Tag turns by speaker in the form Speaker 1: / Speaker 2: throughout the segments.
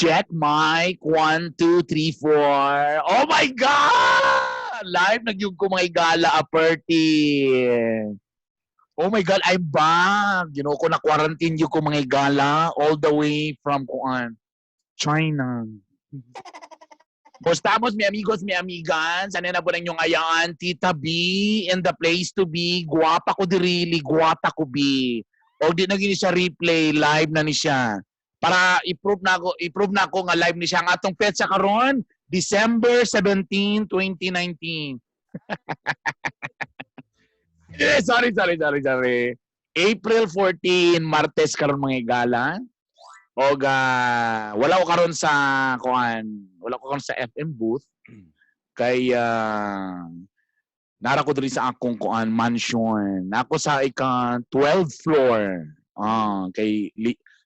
Speaker 1: Check mic. 1, 2, 3, 4. Oh my God! Live na gyud ko, mga igala, aperti. Oh my God, I'm back. You know ko na quarantine gyud ko, mga igala, all the way from kuan, China. Kumusta mi amigos, mi amigas? Ano na po ninyong ayaan? Tita B in the place to be. Guwapa ko dirili, guwapa ko B. O di na gini siya replay, live na ni siya. Para i-prove na ako nga live ni siya. Ang atong petsa karon, December 17, 2019. Eh, sorry, sorry, sorry, sorry. April 14, Martes karon, mga igala. Og wala ko karon sa kuan, wala ko karon sa FM booth kay nara ko diri sa akong kuan, mansion. Ako sa ika 12th floor. Ah, kay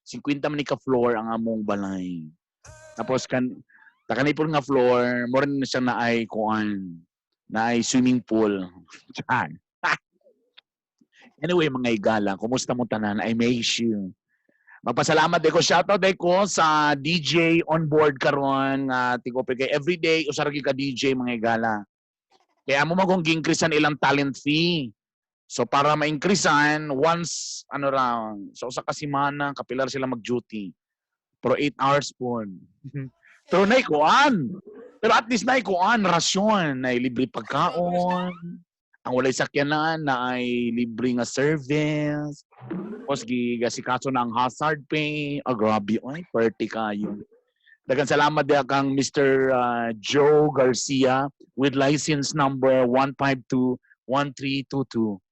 Speaker 1: 50 man ni ka floor ang among balay. Tapos kan takanipon nga floor, mo rin siya na ay kuan, na ay swimming pool. Chan. Anyway, mga igala, kumusta mo tanan? I miss you. Magpasalamat ko, shoutout ko sa DJ on board karon nga tig-open kay everyday usa ra gyud ka DJ, mga igala. Kaya mo magong gi-increasean ilang talent fee. So para ma-increasean once ano ra sa usa ka semana kapilar sila mag-duty. Pero 8 hours po. Pero nay kuan. Pero at least nay kuan rasyon, nay libre pagkaon. Ang walay sakyanan na ay libre nga service. Tapos gigasikaso na ang hazard pay. Ah, grabe. Ay, perti kayo. Dagan salamat diha kang Mr. Joe Garcia with license number 1521322.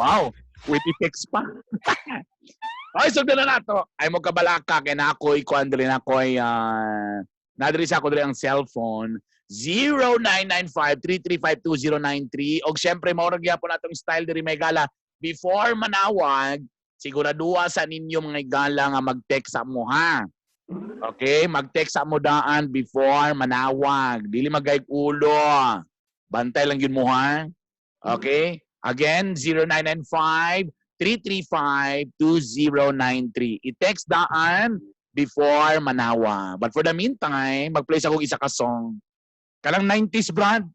Speaker 1: Wow, with effects pa. Ay, so na nato. Ay mo kabalaka kay na ako'y kuan diri na ako'y nadiri sa ako diri ang cellphone 0995-335-2093. Og syempre mao ra gyapon atong style diri, may gala. Before manawag, siguraduha sa ninyo, mga igala, nga mag-text sa mo ha. Okay, mag-text sa mo daan before manawag. Dili magayg ulo. Bantay lang yun mo ha. Okay? Again, 0995 335 2093. I-text daan before manawag. But for the meantime, mag-play sa akong isa ka song. Kalang 90s, brand.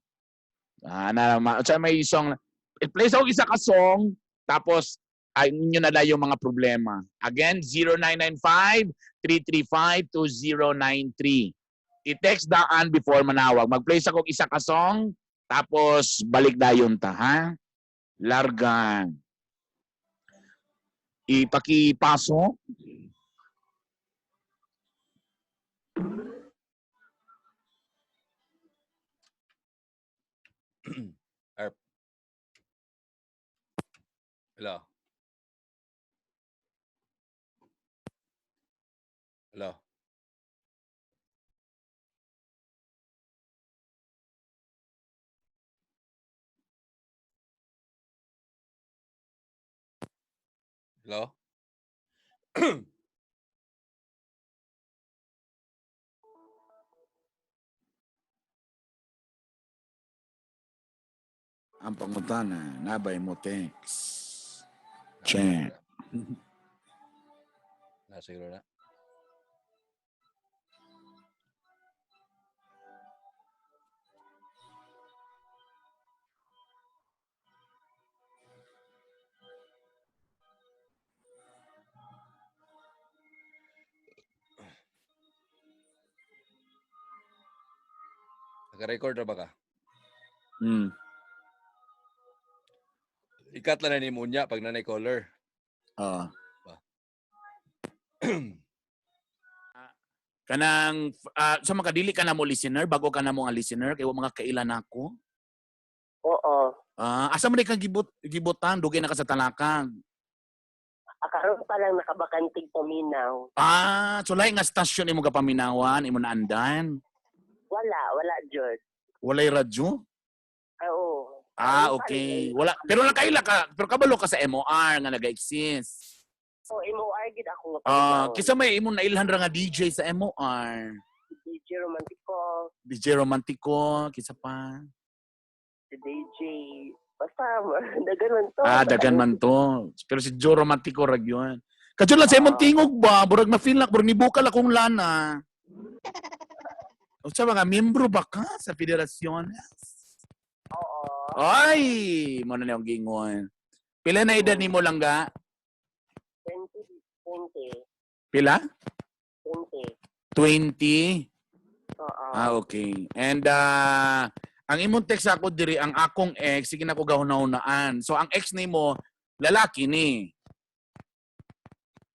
Speaker 1: Ah, na ma, sa may song. I-play sa akong isa ka song, tapos ay inyo na lang yung mga problema. Again, 0995 335 2093. I-text daan before manawag. Mag-play sa akong isa ka song, tapos balik dayon ta, ha? Larga. Ipakipasok.
Speaker 2: Arp. Hello. Hello. Hello?
Speaker 1: Ang pangutana, nabay mo text. Check.
Speaker 2: Na siguro na. Naka-record ra ba ka?
Speaker 1: Hmm.
Speaker 2: Ikat lang na ni Munya pag nanay caller.
Speaker 1: Ah.
Speaker 2: Ba.
Speaker 1: Kanang sa makadili ka na mo listener, bago ka na mo nga listener kay wa mga kailan ako.
Speaker 3: Oo.
Speaker 1: Ah, asa man ka gibot gibutan dugay na ka sa Talakag?
Speaker 3: Ah, karon pa lang nakabakantig paminaw.
Speaker 1: Ah, so lahi nga stasyon imo gapaminawan, imo naandan.
Speaker 3: Wala, wala jud.
Speaker 1: Walay radyo?
Speaker 3: Ah, oo.
Speaker 1: Ah,
Speaker 3: Karon pa
Speaker 1: okay.
Speaker 3: lang.
Speaker 1: Wala, pero nakaila ka, pero kabalo ka sa MOR nga naga-exist.
Speaker 3: So, MOR gid ako nga
Speaker 1: Ah,
Speaker 3: paminaw.
Speaker 1: kisa may imong nailhan ra nga DJ sa MOR.
Speaker 3: Si DJ Romantico,
Speaker 1: DJ Romantico, kisa pa.
Speaker 3: si DJ basta dagan man to.
Speaker 1: Ah, dagan man to. Pero si Joe Romantico rag yun. Kadyo lang sa imong tingog ba, burag na feel na burag nibukal akong lana. Unsa mga miyembro ba ka sa federasyon?
Speaker 3: Oo.
Speaker 1: Ay, mo na niyong gingon. Pila na edad nimo lang ga?
Speaker 3: 20, 20,
Speaker 1: Pila?
Speaker 3: 20.
Speaker 1: 20.
Speaker 3: Oo.
Speaker 1: Ah, okay. And ang imong text ako diri, ang akong ex, sige na ko gahuna-hunaan. So ang ex nimo lalaki ni.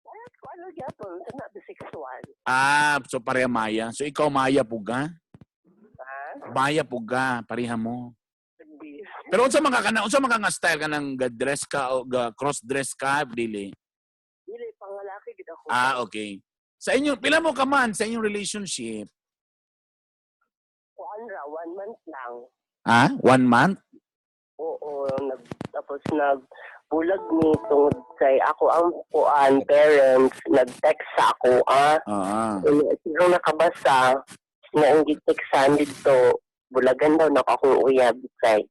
Speaker 3: Wala ko ano gyapon, kana bisexual.
Speaker 1: Ah, so pareha Maya. So ikaw Maya puga?
Speaker 3: Ha?
Speaker 1: Maya puga, pareha mo.
Speaker 3: Nagbi.
Speaker 1: Pero unsa man ka kana, unsa man ka nga style kanang ga dress ka o ga cross dress ka dili?
Speaker 3: Dili pangalaki gid ako.
Speaker 1: Ah, okay. Sa inyong pila mo ka man sa inyong relationship?
Speaker 3: Kuan ra, 1 month lang.
Speaker 1: Ah, 1 month?
Speaker 3: Oo, tapos nagbulag ni tungod kay ako ang kuan parents nag-text sa ako ah.
Speaker 1: Ah.
Speaker 3: Sino nakabasa nga ang giteksan didto, bulagan daw nako akong uyab kay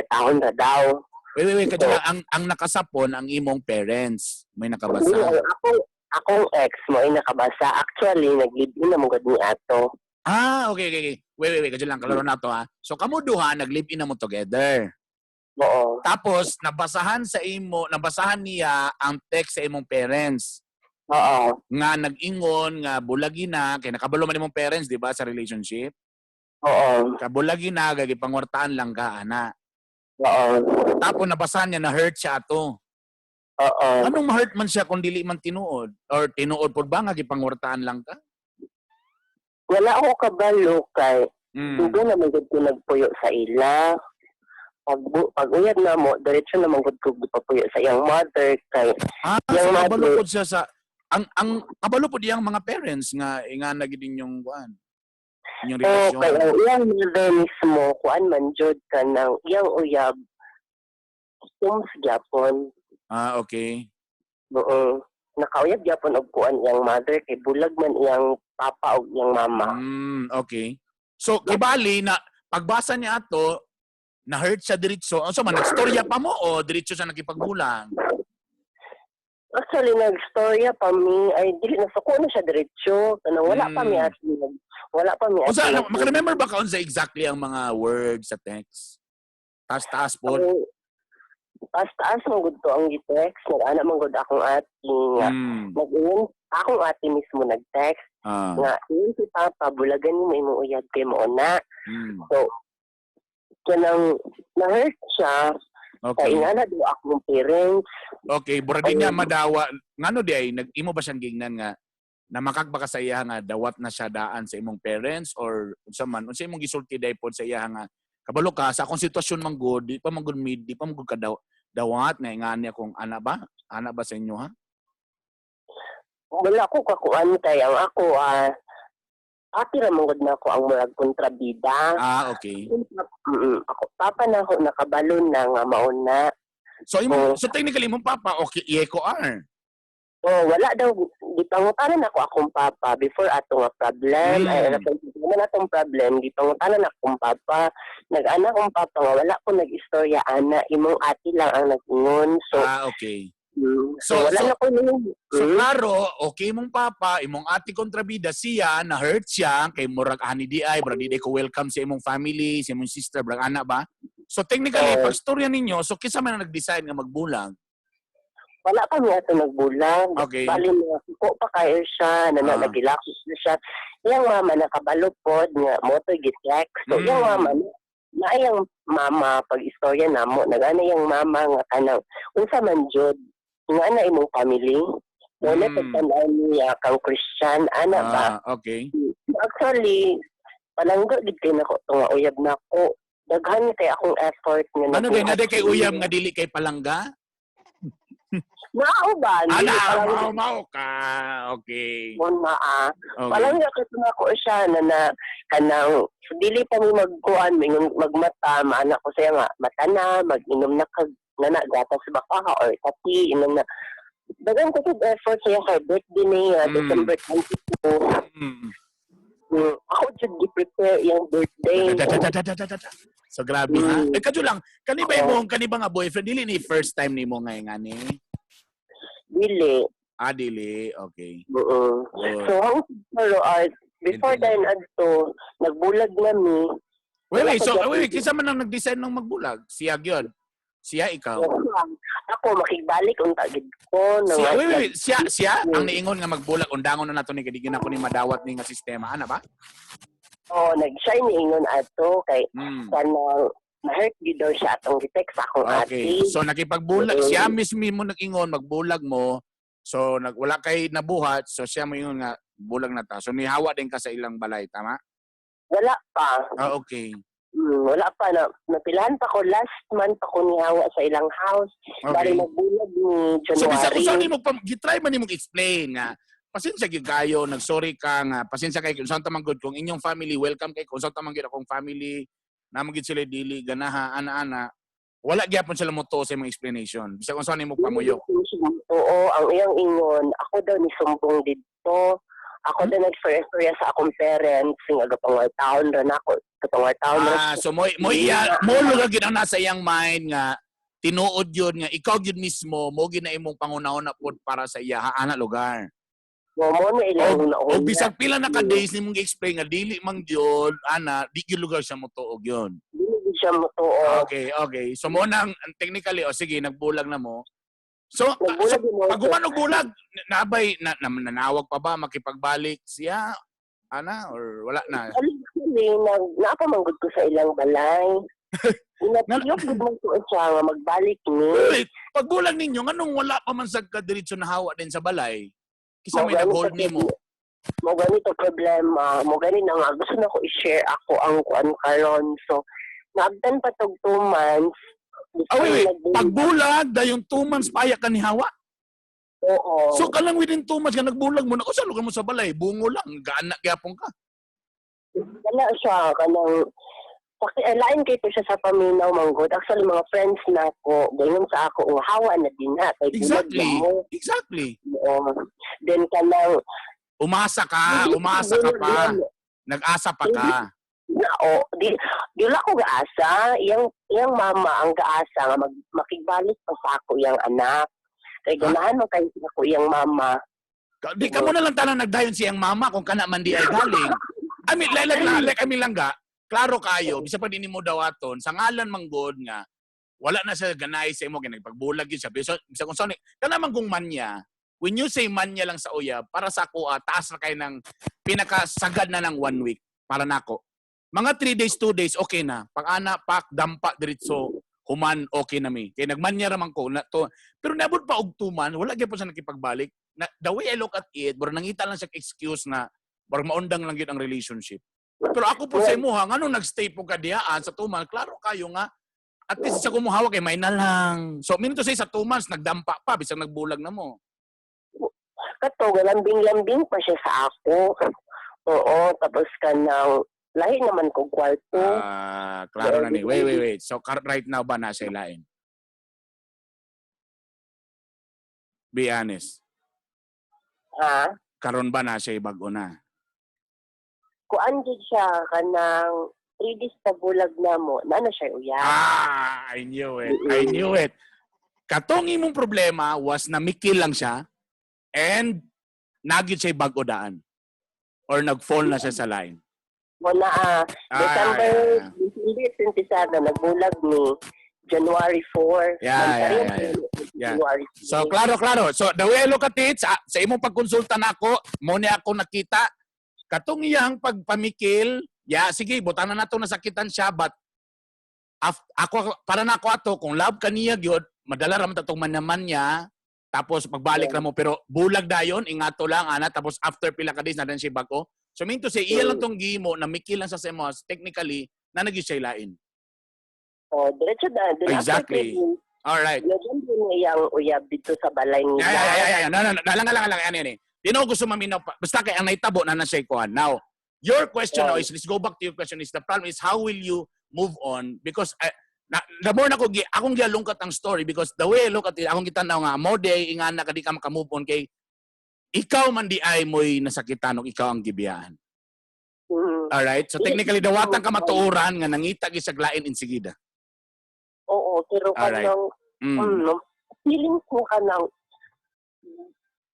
Speaker 3: taon na daw.
Speaker 1: Wait, wait, wait. Kadyo, ang nakasapon ang imong parents. May
Speaker 3: Hindi,
Speaker 1: nakabasa.
Speaker 3: ang akong ex mo ay nakabasa. Actually, nag-live-in na mo gud ni ato.
Speaker 1: Ah, okay. Wait, wait, wait. Kadyo lang, kalaro na to ha. So, kamo duha, nag-live-in na mo together.
Speaker 3: Oo.
Speaker 1: Tapos, nabasahan sa imo, nabasahan niya ang text sa imong parents.
Speaker 3: Oo.
Speaker 1: Nga nag-ingon, nga bulagi na, kay nakabalo man imong parents, di ba, sa relationship?
Speaker 3: Oo.
Speaker 1: Kabulagi na, gagipangwartaan lang ka, ana.
Speaker 3: Oo.
Speaker 1: Tapos, nabasahan niya, na-hurt siya ato.
Speaker 3: Oo.
Speaker 1: Anong ma-hurt man siya kung dili man tinuod? Or tinuod po ba nga gipangwartaan lang ka?
Speaker 3: Wala ako kabalo kay dugo na man gud ko nagpuyo sa ila. Pag uyab na mo, diretso na man gud ko gipapuyo sa iyang mother kay
Speaker 1: Ah,
Speaker 3: Yang
Speaker 1: so kabalo
Speaker 3: mother-
Speaker 1: pod siya sa ang kabalo pod iyang mga parents nga nga na gid inyong kuan. Inyong
Speaker 3: oh,
Speaker 1: relasyon.
Speaker 3: kay ang iyang mother mismo kuan man jud kanang iyang uyab tums gyapon.
Speaker 1: Ah, okay.
Speaker 3: Oo. Nakauyab gyapon og kuan iyang mother kay bulag man iyang papa og iyang mama.
Speaker 1: Okay. So kibali na pagbasa niya ato na hurt siya diretso. Unsa man nagstorya pa mo o diretso siya nakipagbulang?
Speaker 3: Actually nagstorya pa mi ay dili na suko na siya diretso kanang wala pa mi atli wala pa mi
Speaker 1: Unsa
Speaker 3: atli.
Speaker 1: maka-remember ba ka unsa exactly ang mga words sa text? Taas-taas po.
Speaker 3: Taas-taas man gud to ang gi-text, nag-ana man gud akong ate nga nag-ingon akong ate mismo nag-text nga ingon si papa, bulagan nimo imong uyab kay mo na. So kanang na-hurt siya kay ingana daw akong parents.
Speaker 1: Okay, bura di niya madawa. Ngano di ay nag-imo ba siyang gingnan nga namakag ba ka sa iya nga dawat na siya daan sa imong parents or unsa man unsa imong gisulti day pod sa iya nga kabalo ka sa akong sitwasyon man gud di pa man gud mid di pa man gud ka dawat nga ingani akong ana ba sa inyo ha?
Speaker 3: Wala ko kakuan kay ang ako ate ra man gud nako ang murag kontrabida.
Speaker 1: Ah, okay.
Speaker 3: Ako papa na ako nakabalo na nga mauna.
Speaker 1: So imo so technically imong papa okay yeko r.
Speaker 3: Oh, wala daw gipangutanan ako akong papa before ato nga problem. Ay ano man atong problem, gipangutanan akong papa. Nag-ana akong papa nga wala ko nag-istorya ana, imong ate lang ang nag-ingon. So
Speaker 1: Ah, okay.
Speaker 3: so, wala na ko nung
Speaker 1: So klaro, okay mong papa, imong ate kontrabida siya, na hurt siya kay murag ani di ay, brad di ko welcome sa imong family, sa imong sister, brag ana ba? So technically, pag storya ninyo, so kinsa man ang nag-decide nga magbulang?
Speaker 3: Wala pa mi ato nagbulang.
Speaker 1: Okay.
Speaker 3: Bali na ko pa kayo siya, na nagilakos na siya. Iyang mama nakabalo pod nga mo to gi-text. So iyang mama na iyang mama pag istorya namo nagana iyang mama nga kanang unsa man jud nga na imong family. Wala pagtan-aw niya kang Christian ana ba?
Speaker 1: Ah, okay.
Speaker 3: Actually, palangga gid kay nako to nga uyab nako. Daghan kay akong effort nga
Speaker 1: Ano gay na kay uyab nga dili kay palangga?
Speaker 3: Nao ba?
Speaker 1: Ana,
Speaker 3: Dili palangga.
Speaker 1: mao mao ka. Okay.
Speaker 3: Mon maa.
Speaker 1: Okay.
Speaker 3: Palangga kay nako siya na na kanang dili pa mi magkuan mingon magmata maana ko siya nga mata na mag-inom na kag na na gatas ba ka or kape inom na. Daghan ko kog effort siya kay birthday niya December 22. Ako jud gi-prepare iyang birthday.
Speaker 1: Da, da, da, da, da, da, da, da. So grabe ha. Eh kadyo lang, kani ba imong kani ba nga boyfriend dili ni first time nimo nga ngani?
Speaker 3: Dili.
Speaker 1: Ah, dili. Okay.
Speaker 3: Oo.
Speaker 1: Good.
Speaker 3: So ang pero before
Speaker 2: Intindi.
Speaker 3: then adto nagbulag na mi.
Speaker 1: Wait, wait. So,
Speaker 3: Wala pa
Speaker 1: wait, wait. Kinsa man ang nag-design ng magbulag? Siya gyud. Siya, ikaw.
Speaker 3: Ako makigbalik unta gid ko nang
Speaker 1: Siya, wait, wait, wait. Siya ang niingon nga magbulag. Undangon na nato ni kadigin ako ni madawat ni nga sistema. Ana ba?
Speaker 3: Oh, nag-shine niingon ato kay kanang ma-hurt gid daw siya atong gi-text sa akong
Speaker 1: Okay.
Speaker 3: ate.
Speaker 1: So nakipagbulag siya mismo mo nag-ingon magbulag mo. So nag wala kay nabuhat, so siya mo ingon nga bulag na ta. So nihawa din ka sa ilang balay, tama?
Speaker 3: Wala pa.
Speaker 1: Ah, okay.
Speaker 3: Wala pa na napilahan pa ko last month pa ko nihawa sa ilang house. Bali nagbulag ni
Speaker 1: So bisa
Speaker 3: January.
Speaker 1: kung saan mo pa gitry man nimo explain nga pasensya gyud kayo, nagsorry ka nga pasensya kay kung saan ta man gud kung inyong family welcome kay kung saan ta man gyud akong family namo gyud sila dili ganaha ana-ana. Wala gyapon sila mo sa imong explanation. Bisa kung saan nimo pamuyok.
Speaker 3: Oo, ang iyang ingon, ako daw ni sumbong didto. Ako daw nag-istorya sa akong parents, nga gapangor taon ra nako, gapangor taon ra.
Speaker 1: Ah, so mo iya mo lugar gid ang nasa iyang mind nga tinuod yun nga ikaw gyud mismo mo gyud na imong pangunahon na pod para sa iya ha, ana lugar.
Speaker 3: Mo na ilang
Speaker 1: O bisag pila na ka days nimong gi-explain nga dili man gyud ana di gyud lugar siya motuog yun.
Speaker 3: Dili gid siya motuo.
Speaker 1: Okay. So mo nang technically, o sige, nagbulag na mo. So, so
Speaker 3: Nagbulag mo.
Speaker 1: pag human og bulag, nabay na, na, nanawag pa ba makipagbalik siya ana or wala na?
Speaker 3: Actually, nag naa pa man gud ko sa ilang balay. Inatiyok gud man ko siya nga magbalik ni.
Speaker 1: Wait, pagbulag ninyo nganong wala pa man sad ka diretso na hawa din sa balay? Kisa may
Speaker 3: Mo
Speaker 1: nag-hold
Speaker 3: ganito
Speaker 1: nimo.
Speaker 3: Mo ganito problema, mo gani na nga gusto na ko i-share ako ang kuan karon. So, naabtan pa tog 2 months.
Speaker 1: Ah, wait, wait.
Speaker 3: Nagbulag.
Speaker 1: Pagbulag, dayong 2 months paya ka ni hawa.
Speaker 3: Oo.
Speaker 1: So kanang within 2 months ka nagbulag mo na, usa lugar mo sa balay, bungo lang, gaana gyapon ka.
Speaker 3: Wala siya kanang lain kay to siya sa paminaw manggod. Actually mga friends na ako, ganyan sa ako, ang hawa na din ha kay bulag na mo. Oo. Then kanang
Speaker 1: Umasa ka, umasa ka pa, nag-asa pa ka.
Speaker 3: Na o di di wala ko gaasa, iyang mama ang gaasa nga makigbalik pa sa ako iyang anak. Kay ganahan man kay ako iyang mama.
Speaker 1: Di ka mo na lang tanan nagdayon siyang mama kung kana man di ay galing. I mean, like, I mean lang ga, klaro kayo, bisa pa din mo dawaton, sa ngalan man god nga, wala na siya ganay sa imo, kay nagpagbulag yun siya. Bisa kung saan, kana man kung manya, when you say manya lang sa uyab, para sa ako, taas na kayo ng pinakasagad na ng one week, para nako. Mga 3 days, 2 days, okay na. Pag ana, pak, dampa, diretso, human, okay na mi. Kay nagmanya raman ko. Na, to, pero naabot pa og 2 months, wala gyud po siya nakipagbalik. Na, the way I look at it, bro, nangita lang siya excuse na barang maundang lang yun ang relationship. Pero ako po sa imuha, nganong nagstay po ka diyaan sa 2 months, klaro kayo nga, at least sa kumuhawa kay may na lang. So, minto say sa 2 months, nagdampa pa, bisag nagbulag na mo.
Speaker 3: Kato galambing-lambing pa siya sa ako. Oo, tapos kanang lahi naman ko kwarto.
Speaker 1: Ah, klaro na ni. Wait, wait, wait. So, right now ba nasa ilain? Be honest.
Speaker 3: Ha?
Speaker 1: Karon ba nasa bago na?
Speaker 3: Kuan gid siya kanang 3 days pa bulag na mo. Na ano siya uya?
Speaker 1: Ah, I knew it. I knew it. Katong imong problema was na mikil lang siya and nagyud siya bago daan or nag-fall na siya sa line.
Speaker 3: Mo na
Speaker 1: Ah,
Speaker 3: December
Speaker 1: yeah.
Speaker 3: December 27 nagbulag ni January 4.
Speaker 1: Yeah.
Speaker 3: January 4.
Speaker 1: So, klaro, klaro. So, the way I look at it, sa imong pagkonsulta nako, mo ni ako nakita, katong iyang pagpamikil, ya, sige, butan na nato nasakitan siya, but ako, para na ako ato, kung love ka niya, gyud, madala ra man tatong manaman niya, tapos pagbalik ra mo, pero bulag dayon, ingato lang, ana, tapos after pila ka days, na siya bago. So, mean to say, iya lang tong gimo, na mikil lang sa imo, technically, na nagyud siya ilain.
Speaker 3: Oh, diretso na. Then
Speaker 1: Exactly.
Speaker 3: after 3 days, November na iyang uyab dito sa balay nila.
Speaker 1: Yeah. No. Lang, lang, lang. Ano yan eh. Di na ako gusto maminaw pa. Basta kay ang naitabo na nasa kuan. Now, your question now is, let's go back to your question is, the problem is, how will you move on? Because, na, the more na ko, akong gialungkat ang story because the way I look at it, akong gitanaw nga, mo di ingana ka di ka maka-move on kay ikaw man di ay mo'y nasakitan og ikaw ang gibiyaan. Alright? So technically, dawatan ka matuoran nga nangita gyud sa lain insigida.
Speaker 3: Oo, pero
Speaker 1: Alright.
Speaker 3: kanang feeling ko kanang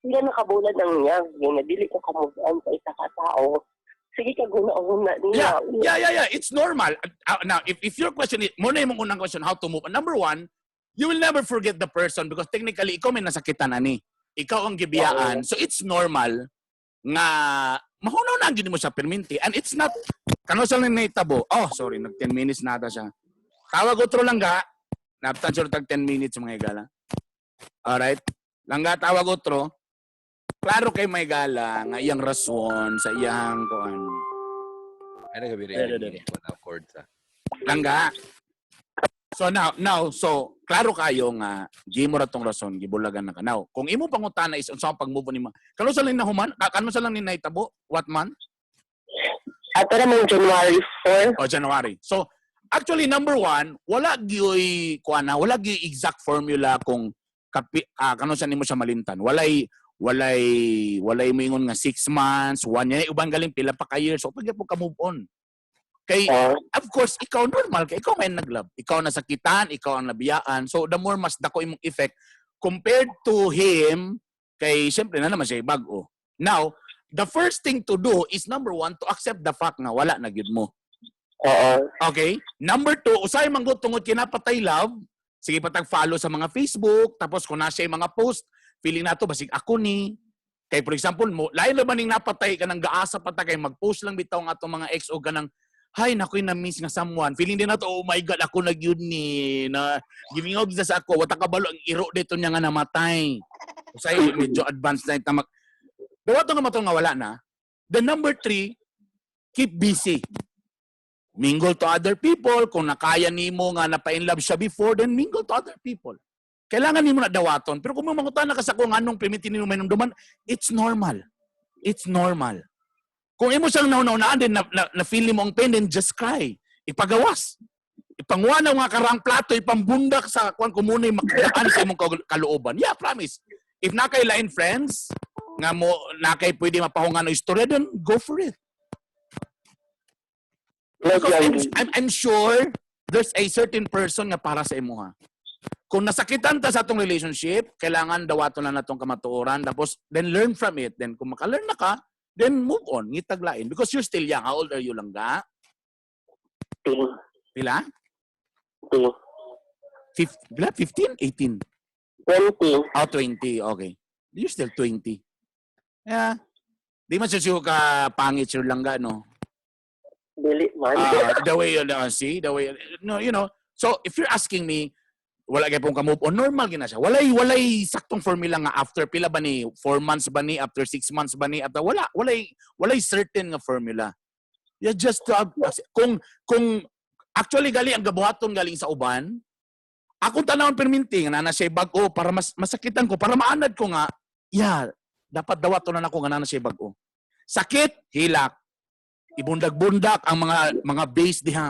Speaker 3: Pila na kabulan ang niya, yung dili ka ka-move on sa isa ka tao. Sige ka guna-una niya.
Speaker 1: Yeah. It's normal. Now, if your question is, mao na imong unang question, how to move on. Number one, you will never forget the person because technically, ikaw may nasakitan ani. Ikaw ang gibiyaan. So, it's normal nga mahunaw na ang gini mo siya perminti. And it's not, kano sa lang naitabo. Oh, sorry, nag 10 minutes na ata siya. Tawag otro, langga. Naptan siya tag 10 minutes, mga higala. Alright? Langga, tawag otro. Klaro kay may gala nga iyang rason sa iyang kuan.
Speaker 2: Ay, nagabiri.
Speaker 1: Dere, dere.
Speaker 2: Wala chords ah.
Speaker 1: Langga. So now, so klaro kayo nga gi mo ra tong rason gibulagan na ka. Now, kung imo pangutana is unsa ang pag-move on nimo. Kano sa lang nahuman? Kano sa lang ni nahitabo? What month?
Speaker 3: Ato naman January 4.
Speaker 1: O January. So, actually number one, wala gyoy kuan na, wala gyoy exact formula kung kano sa nimo siya malimtan. Walay moingon nga 6 months, 1 year, uban galing pila pa ka years. So pag po ka move on. Kay of course, ikaw normal kay ikaw may naglove. Ikaw nasakitan, ikaw ang nabiyaan. So the more mas dako imong effect compared to him kay syempre na naman siya bag-o. Now, the first thing to do is number one, to accept the fact nga wala na gyud mo. Okay? Number two, usay man gud tungod kinapatay love, sige patag follow sa mga Facebook, tapos kung nasa mga post, feeling nato basig ako ni. Kay for example, mo, lain na ba ning napatay ka ng gaasa pa ta kay mag-post lang bitaw ang atong mga ex o ganang hay nakoy na miss nga someone. Feeling din nato, oh my God, ako na gyud ni na giving up sa ako, wala kabalo ang iro dito niya nga namatay. Usay medyo advanced na tamak. Dawa to nga matong nga wala na. The number three, keep busy. Mingle to other people. Kung nakaya nimo nga napa-in love siya before, then mingle to other people. Kailangan nimo na dawaton. Pero kung mangutana ka sa kung anong permiti nimo may duman, it's normal. It's normal. Kung imo siyang nauna-unaan din na feel mo ang pain, then just cry. Ipagawas. Ipanguha na mga karang plato, ipambundak sa kwan kumunay makadaan sa imong kalooban. Yeah, promise. If nakay lain friends, nga mo nakay pwede mapahungan ng istorya, then go for it. Because I'm sure there's a certain person nga para sa imuha. Kung nasakitan ta sa atong relationship, kailangan dawaton na natong kamatuoran. Tapos, then learn from it. Then, kung maka-learn na ka, then move on. Ngitag lain. Because you're still young. How old are you lang ga?
Speaker 3: Ting.
Speaker 1: Pila?
Speaker 3: Ting.
Speaker 1: Pila? 15? 18?
Speaker 3: 20.
Speaker 1: Oh, 20. Okay. You're still 20. Yeah. Di man siya ka pangit sir lang ga, no?
Speaker 3: Dili man.
Speaker 1: The way you see, the way, no, so if you're asking me, wala kay pong ka-move on, normal gina siya. Walay saktong formula nga after pila ba ni, 4 months ba ni, after 6 months ba ni, after, walay certain nga formula. You just to have, kung actually gali ang gabuhaton galing sa uban, akong tanawon perminti nga na siya bag-o para mas masakitan ko, para maanad ko nga, yeah, dapat dawaton na nako nga na siya bag-o. Sakit, hilak. Ibundag-bundak ang mga base diha.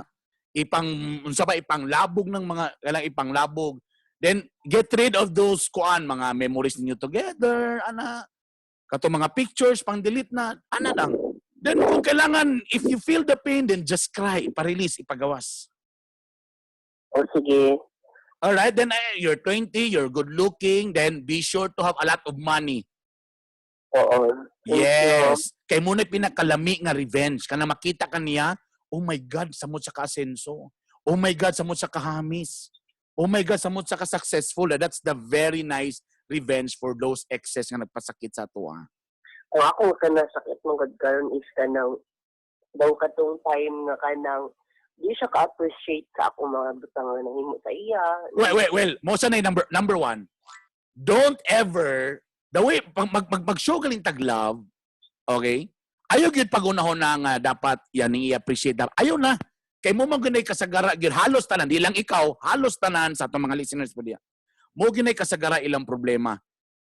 Speaker 1: Ipang unsa ba ipanglabog ng mga kailang ipanglabog. Then get rid of those kuan mga memories ninyo together, ana. Kato mga pictures pang delete na, ana lang. Then kung kailangan if you feel the pain, then just cry, ipa-release, ipagawas.
Speaker 3: O sige.
Speaker 1: Alright, then you're 20, you're good looking, then be sure to have a lot of money.
Speaker 3: Oo. Thank you.
Speaker 1: Yes. Kay muna pinakalami nga revenge. Kana makita ka niya, oh my God, samot sa ka-asenso. Oh my God, samot sa kahamis. Oh my God, samot sa ka-successful. That's the very nice revenge for those exes nga nagpasakit sa ato. Ah.
Speaker 3: Kung ako ka na sakit mong gud karon is kanang daw katong time nga kanang di siya ka-appreciate sa ako mga butang nga nahimo sa iya.
Speaker 1: Well, well, well, mo sa na number one, don't ever, the way, pag, mag-show galing tag love, okay? Ayaw gyud pagunahon na nga dapat yan ang i-appreciate. Ayaw na. Kay mo man gunay kasagara gyud halos tanan, di lang ikaw, halos tanan sa atong mga listeners po diya. Mo ginay kasagara ilang problema.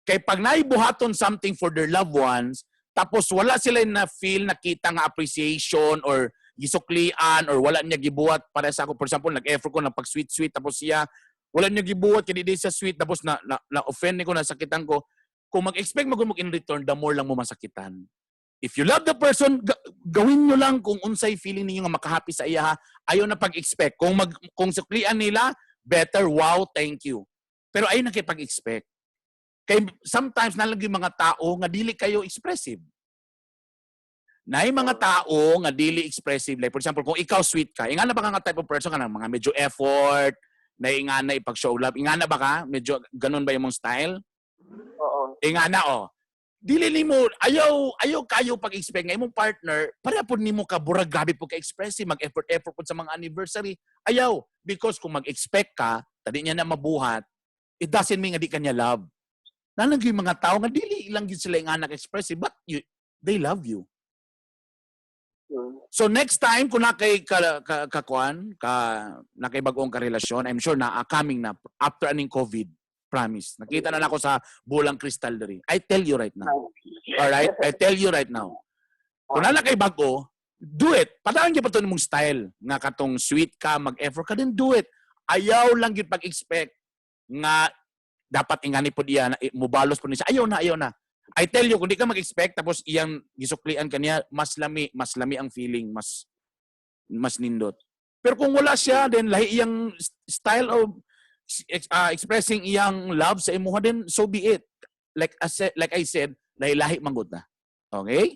Speaker 1: Kay pag naibuhaton something for their loved ones, tapos wala sila na feel nakita nga appreciation or gisuklian or wala niya gibuhat para sa ako. For example, nag-effort ko na pag sweet sweet tapos siya wala niya gibuhat kay di sa sweet tapos na offend ko, nasakitan ko. Kung mag-expect mo in return, the more lang mo masakitan. If you love the person, gawin nyo lang kung unsay feeling ninyo nga makahappy sa iya ha. Ayaw na pag-expect. Kung suklian nila, better, wow, thank you. Pero ayaw na kay pag-expect. Kay sometimes naa lang yung mga tao nga dili kayo expressive. Naay mga tao nga dili expressive. Like for example, kung ikaw sweet ka, ingana ba ka nga type of person ka ng mga medyo effort, na ingana ipag-show love? Ingana ba ka? Medyo ganun ba yung mong style?
Speaker 3: Oo.
Speaker 1: Ingana oh. Dili nimo ayaw ayaw kayo pag-expect nga imong partner pareha pud nimo ka burag grabe pud ka expressive, mag-effort effort pud sa mga anniversary. Ayaw, because kung mag-expect ka, tadi niya na mabuhat, it doesn't mean nga di ka niya love. Naa lang yung mga tao nga dili lang gyud sila ingana expressive, but they love you. So next time kung nakay ka ka, ka, kuan, ka nakay bag-ong karelasyon, I'm sure na coming na after aning COVID, promise. Nakita na nako sa bulang kristal diri. I tell you right now. All right? I tell you right now. Kung naa kay bag-o, do it. Padayon gyud pa to nimong style nga katong sweet ka, mag-effort ka, then do it. Ayaw lang gyud pag-expect nga dapat ingani pod iya, mubalos pod ni siya. Ayaw na, ayaw na. I tell you, kung di ka mag-expect, tapos iyang gisuklian kaniya, mas lami ang feeling, mas mas nindot. Pero kung wala siya, then lahi iyang style of expressing iyang love sa imuha, then so be it. Like I said, lahi-lahi manggod na. Okay?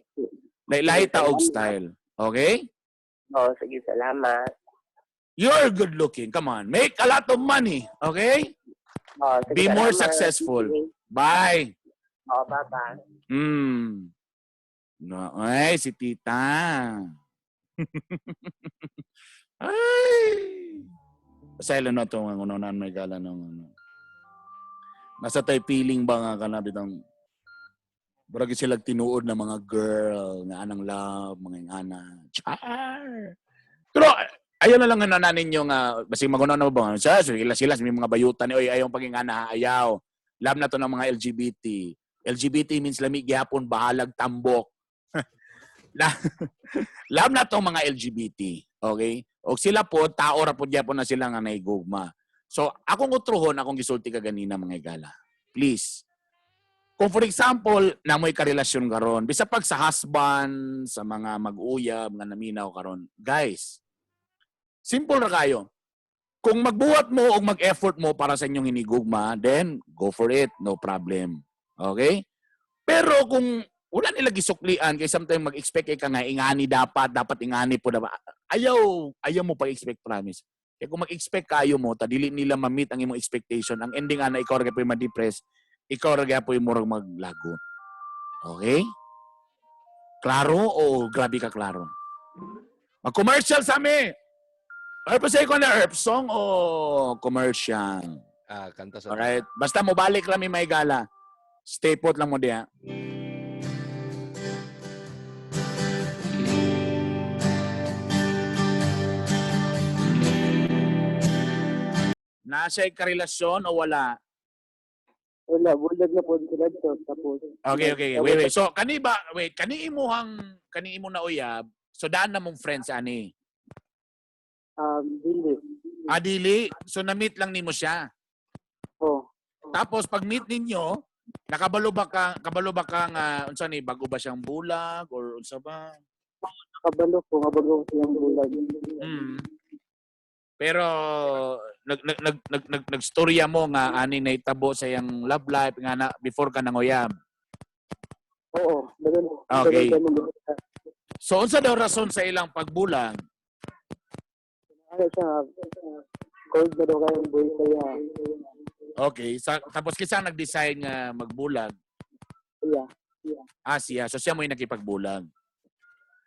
Speaker 1: Lahi-lahi ta og style. Okay?
Speaker 3: Oo, sige, salamat.
Speaker 1: You're good looking. Come on. Make a lot of money. Okay?
Speaker 3: Oo, sige,
Speaker 1: Be more
Speaker 3: salamat.
Speaker 1: Successful. Bye.
Speaker 3: Oo, bye-bye.
Speaker 1: No, ay, si tita. Ay. Silent na ito nga kuno may gala ng ano. Nasa tay feeling ba nga kana bitang burag sila tinuod na mga girl nga anang love, mga ingana. Char. Pero ayaw na lang nga na ninyo nga basig magunaw na ba sa sila sila may mga bayutan ni, oy, ayaw pagingana, ayaw. Love na to ng mga LGBT. LGBT means lami gyapon, bahalag tambok. Love na tong mga LGBT. Okay? O sila po, tao ra po gyapon na sila nga naigugma. So, akong utrohon, akong gisulti ka ganina, mga igala. Please. Kung for example, namoy karelasyon karon, bisa pag sa husband, sa mga mag-uyab nga naminaw karon, guys, simple ra kayo. Kung magbuhat mo o mag-effort mo para sa inyong hinigugma, then go for it, no problem. Okay? Pero kung wala nila gisuklian kay sometimes mag-expect kay ka nga ingani dapat, dapat ingani po dapat. Ayaw, ayaw mo pag-expect, promise. Kaya kung mag-expect kayo mo, ta dili nila ma-meet ang imong expectation, ang ending ana ikaw ra gyud ma-depress, ikaw ra gyud murag maglagot. Okay? Klaro o grabe ka klaro? Mag-commercial sa mi. Or pa ko na herp song o commercial?
Speaker 2: Ah, kanta sa
Speaker 1: Alright. Basta mo balik lang may gala. Stay put lang mo diya. Nasa karelasyon o wala?
Speaker 4: Wala, bulag na po sila dito. Tapos,
Speaker 1: Okay. Wait, wait. So, kani ba, wait, kani imuhang, kani imo na uyab, so daan na mong friends ani?
Speaker 4: Dili.
Speaker 1: Ah, dili. So, na-meet lang nimo siya.
Speaker 4: Oh.
Speaker 1: Tapos, pag meet ninyo, nakabalo ba ka, kabalo ba ka nga, unsa ni, bago ba siyang bulag or unsa ba?
Speaker 4: Nakabalo ko, nga bago siyang bulag.
Speaker 1: Pero nag nag nag nag, nag nagstorya mo nga ani nahitabo sa iyang love life nga na before ka nanguyab.
Speaker 4: Oo, dagan.
Speaker 1: Okay.
Speaker 4: Dagan kami.
Speaker 1: So unsa daw rason sa ilang pagbulag?
Speaker 4: Ano siya, cold na daw kayong boy kaya.
Speaker 1: Okay, sa, tapos kinsa nag-decide nga magbulag?
Speaker 4: Iya.
Speaker 1: Ah, siya. So siya mo yung nakipagbulag.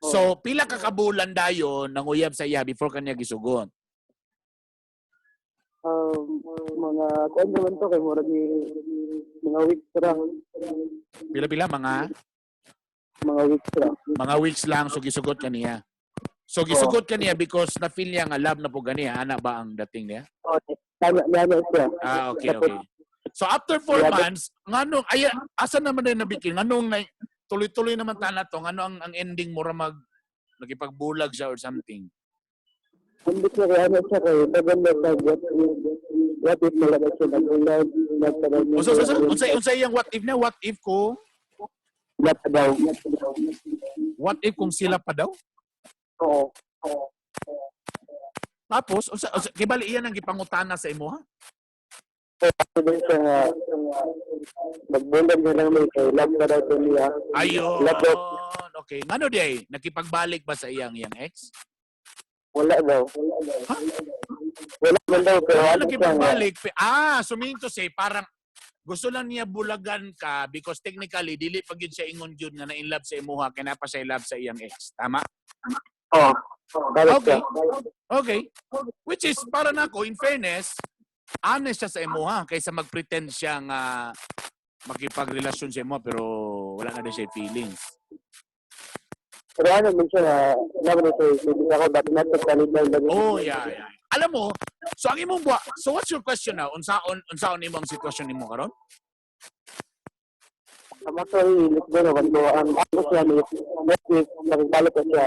Speaker 4: Oo.
Speaker 1: So pila ka kabulan dayon nanguyab sa iya before kanya gisugot?
Speaker 4: Mga, kuan naman to, kay murag ni, mga weeks ra.
Speaker 1: Pila-pila mga
Speaker 4: Mga weeks ra.
Speaker 1: Mga weeks lang, so gisugot kaniya. So gisugot kaniya because na feel niya nga love na po ganiya, ana ba ang dating niya?
Speaker 4: Oo, tama, tama siya.
Speaker 1: Ah, okay. So after 4 months, nganong ay asa naman din nabikin? Nganong na, tuloy-tuloy naman ta na to, ngano ang ending mo ra mag nagipagbulag siya or something?
Speaker 4: Hindi ko kaya ano siya kay tagal na tag what if malaga siya nagulag nagtagal niya.
Speaker 1: Unsa unsa unsa iyang what if na, what if ko
Speaker 4: What daw?
Speaker 1: What if kung sila pa daw?
Speaker 4: Oo.
Speaker 1: Tapos unsa, unsa kibali iyan ang gipangutana sa imo ha?
Speaker 4: So, din siya nga magbulag na lang may kay love na daw to niya.
Speaker 1: Ayun.
Speaker 4: Love daw.
Speaker 1: Okay. Ngano di ay? Nakipagbalik ba sa iyang iyang ex?
Speaker 4: Wala daw.
Speaker 1: Ha?
Speaker 4: Wala man daw pero
Speaker 1: Wala
Speaker 4: ano siya nga.
Speaker 1: nakipagbalik. So meaning to say, parang gusto lang niya bulagan ka because technically, dili pa gyud siya ingon gyud nga na in love sa imuha kay naa pa siya in love sa iyang ex. Tama?
Speaker 4: Oh, balik
Speaker 1: Okay.
Speaker 4: siya.
Speaker 1: Okay. Which is, para nako, in fairness, honest siya sa imuha kaysa mag-pretend siya nga makipagrelasyon sa imo pero wala na din siya feelings.
Speaker 4: Pero ano man siya nga, naman siya, hindi ako, but not to kalit lang.
Speaker 1: Oh, yeah. Alam mo, so ang imong buwa, so what's your question now? Unsaon imo ang sitwasyon nimo karon?
Speaker 4: I'm actually let go na ko. Ang ako siya ni what if nakigbalik ko siya,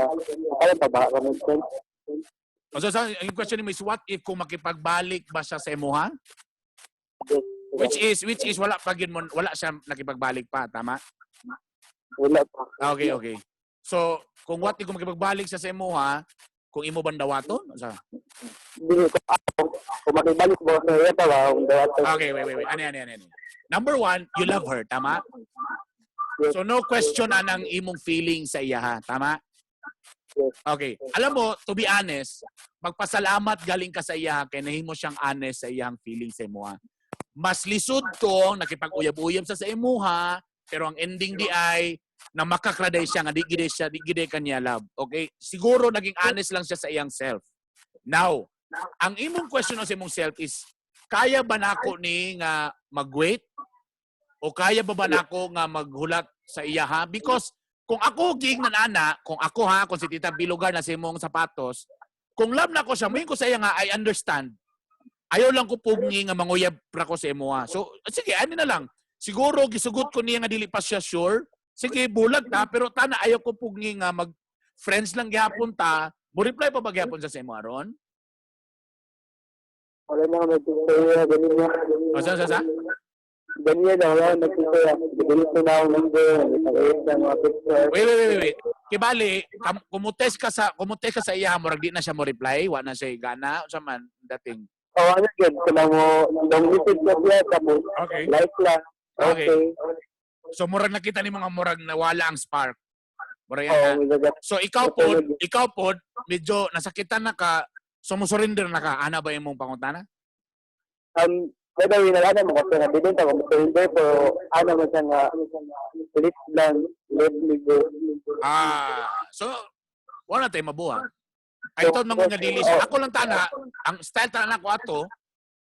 Speaker 4: kaya pa ba? Kamang sense?
Speaker 1: O, so, ang question nimo is what if kung makipagbalik ba siya sa imuha?
Speaker 4: Yes.
Speaker 1: Which is wala pa gyud mo, wala siya nakipagbalik pa, tama?
Speaker 4: Wala pa.
Speaker 1: Ah, okay. So, kung what if kung makipagbalik siya sa imuha, kung imo bang dawaton? Sa?
Speaker 4: Dili ko ako, kung makibalik ba sa iya pa ba, kung dawat
Speaker 1: Okay, wait, wait, wait. Ano, ano, ano, ano. Number one, you love her, tama?
Speaker 4: Yes.
Speaker 1: So, no question anang imong feeling sa iya, ha? Tama?
Speaker 4: Yes.
Speaker 1: Okay. Alam mo, to be honest, magpasalamat galing ka sa iya kay nahimo siyang honest sa iyang feeling sa imuha. Mas lisod kung nakipag-uyab-uyab sa imuha, pero ang ending di ay na makakraday siya nga di gid siya di gid kanya love. Okay? Siguro naging honest lang siya sa iyang self. Now, ang imong question sa imong self is kaya ba nako ni nga mag-wait o kaya ba nako nga maghulat sa iya, ha? Because kung ako giingnan ana, kung ako ha, kung si Tita Bilugar na sa imong sapatos, kung love na ko siya, moingon ko sa iya nga I understand. Ayaw lang ko pugni nga manguyab pra ko sa imo, ha. So sige, ani na lang. Siguro gisugot ko niya nga dili pa siya sure. Sige, bulag ta, pero tana ayaw ko pugni nga mag friends lang gihapon ta. Mo reply pa ba gihapon sa imo aron?
Speaker 4: Wala na ako nagtisaya, ganyan na.
Speaker 1: O, sa?
Speaker 4: Ganyan na, wala na nagtisaya. Delete na akong number, nag-ayos na mga picture.
Speaker 1: Wait, wait, wait, wait. Kibali, kumutest ka sa iya, murag di na siya mo reply, wa na siya gana, unsa man dating?
Speaker 4: Oh, ano yun, kung mo, long message na siya, tapos like lang.
Speaker 1: Okay.
Speaker 4: Okay.
Speaker 1: So murag nakita nimo nga murag nawala ang spark. Murag yan
Speaker 4: Oo,
Speaker 1: na.
Speaker 4: may gagat.
Speaker 1: So ikaw pod medyo nasakitan na ka, so mo surrender na ka. Ana ba imong pangutana?
Speaker 4: By the way, nag-ano mo kasi nga, didn't ako surrender, pero ano man siya nga, please lang, let me go.
Speaker 1: Ah, so wala tayo mabuha. Ay ito mga nga dili siya. Ako lang tana, ang style tana ko ato.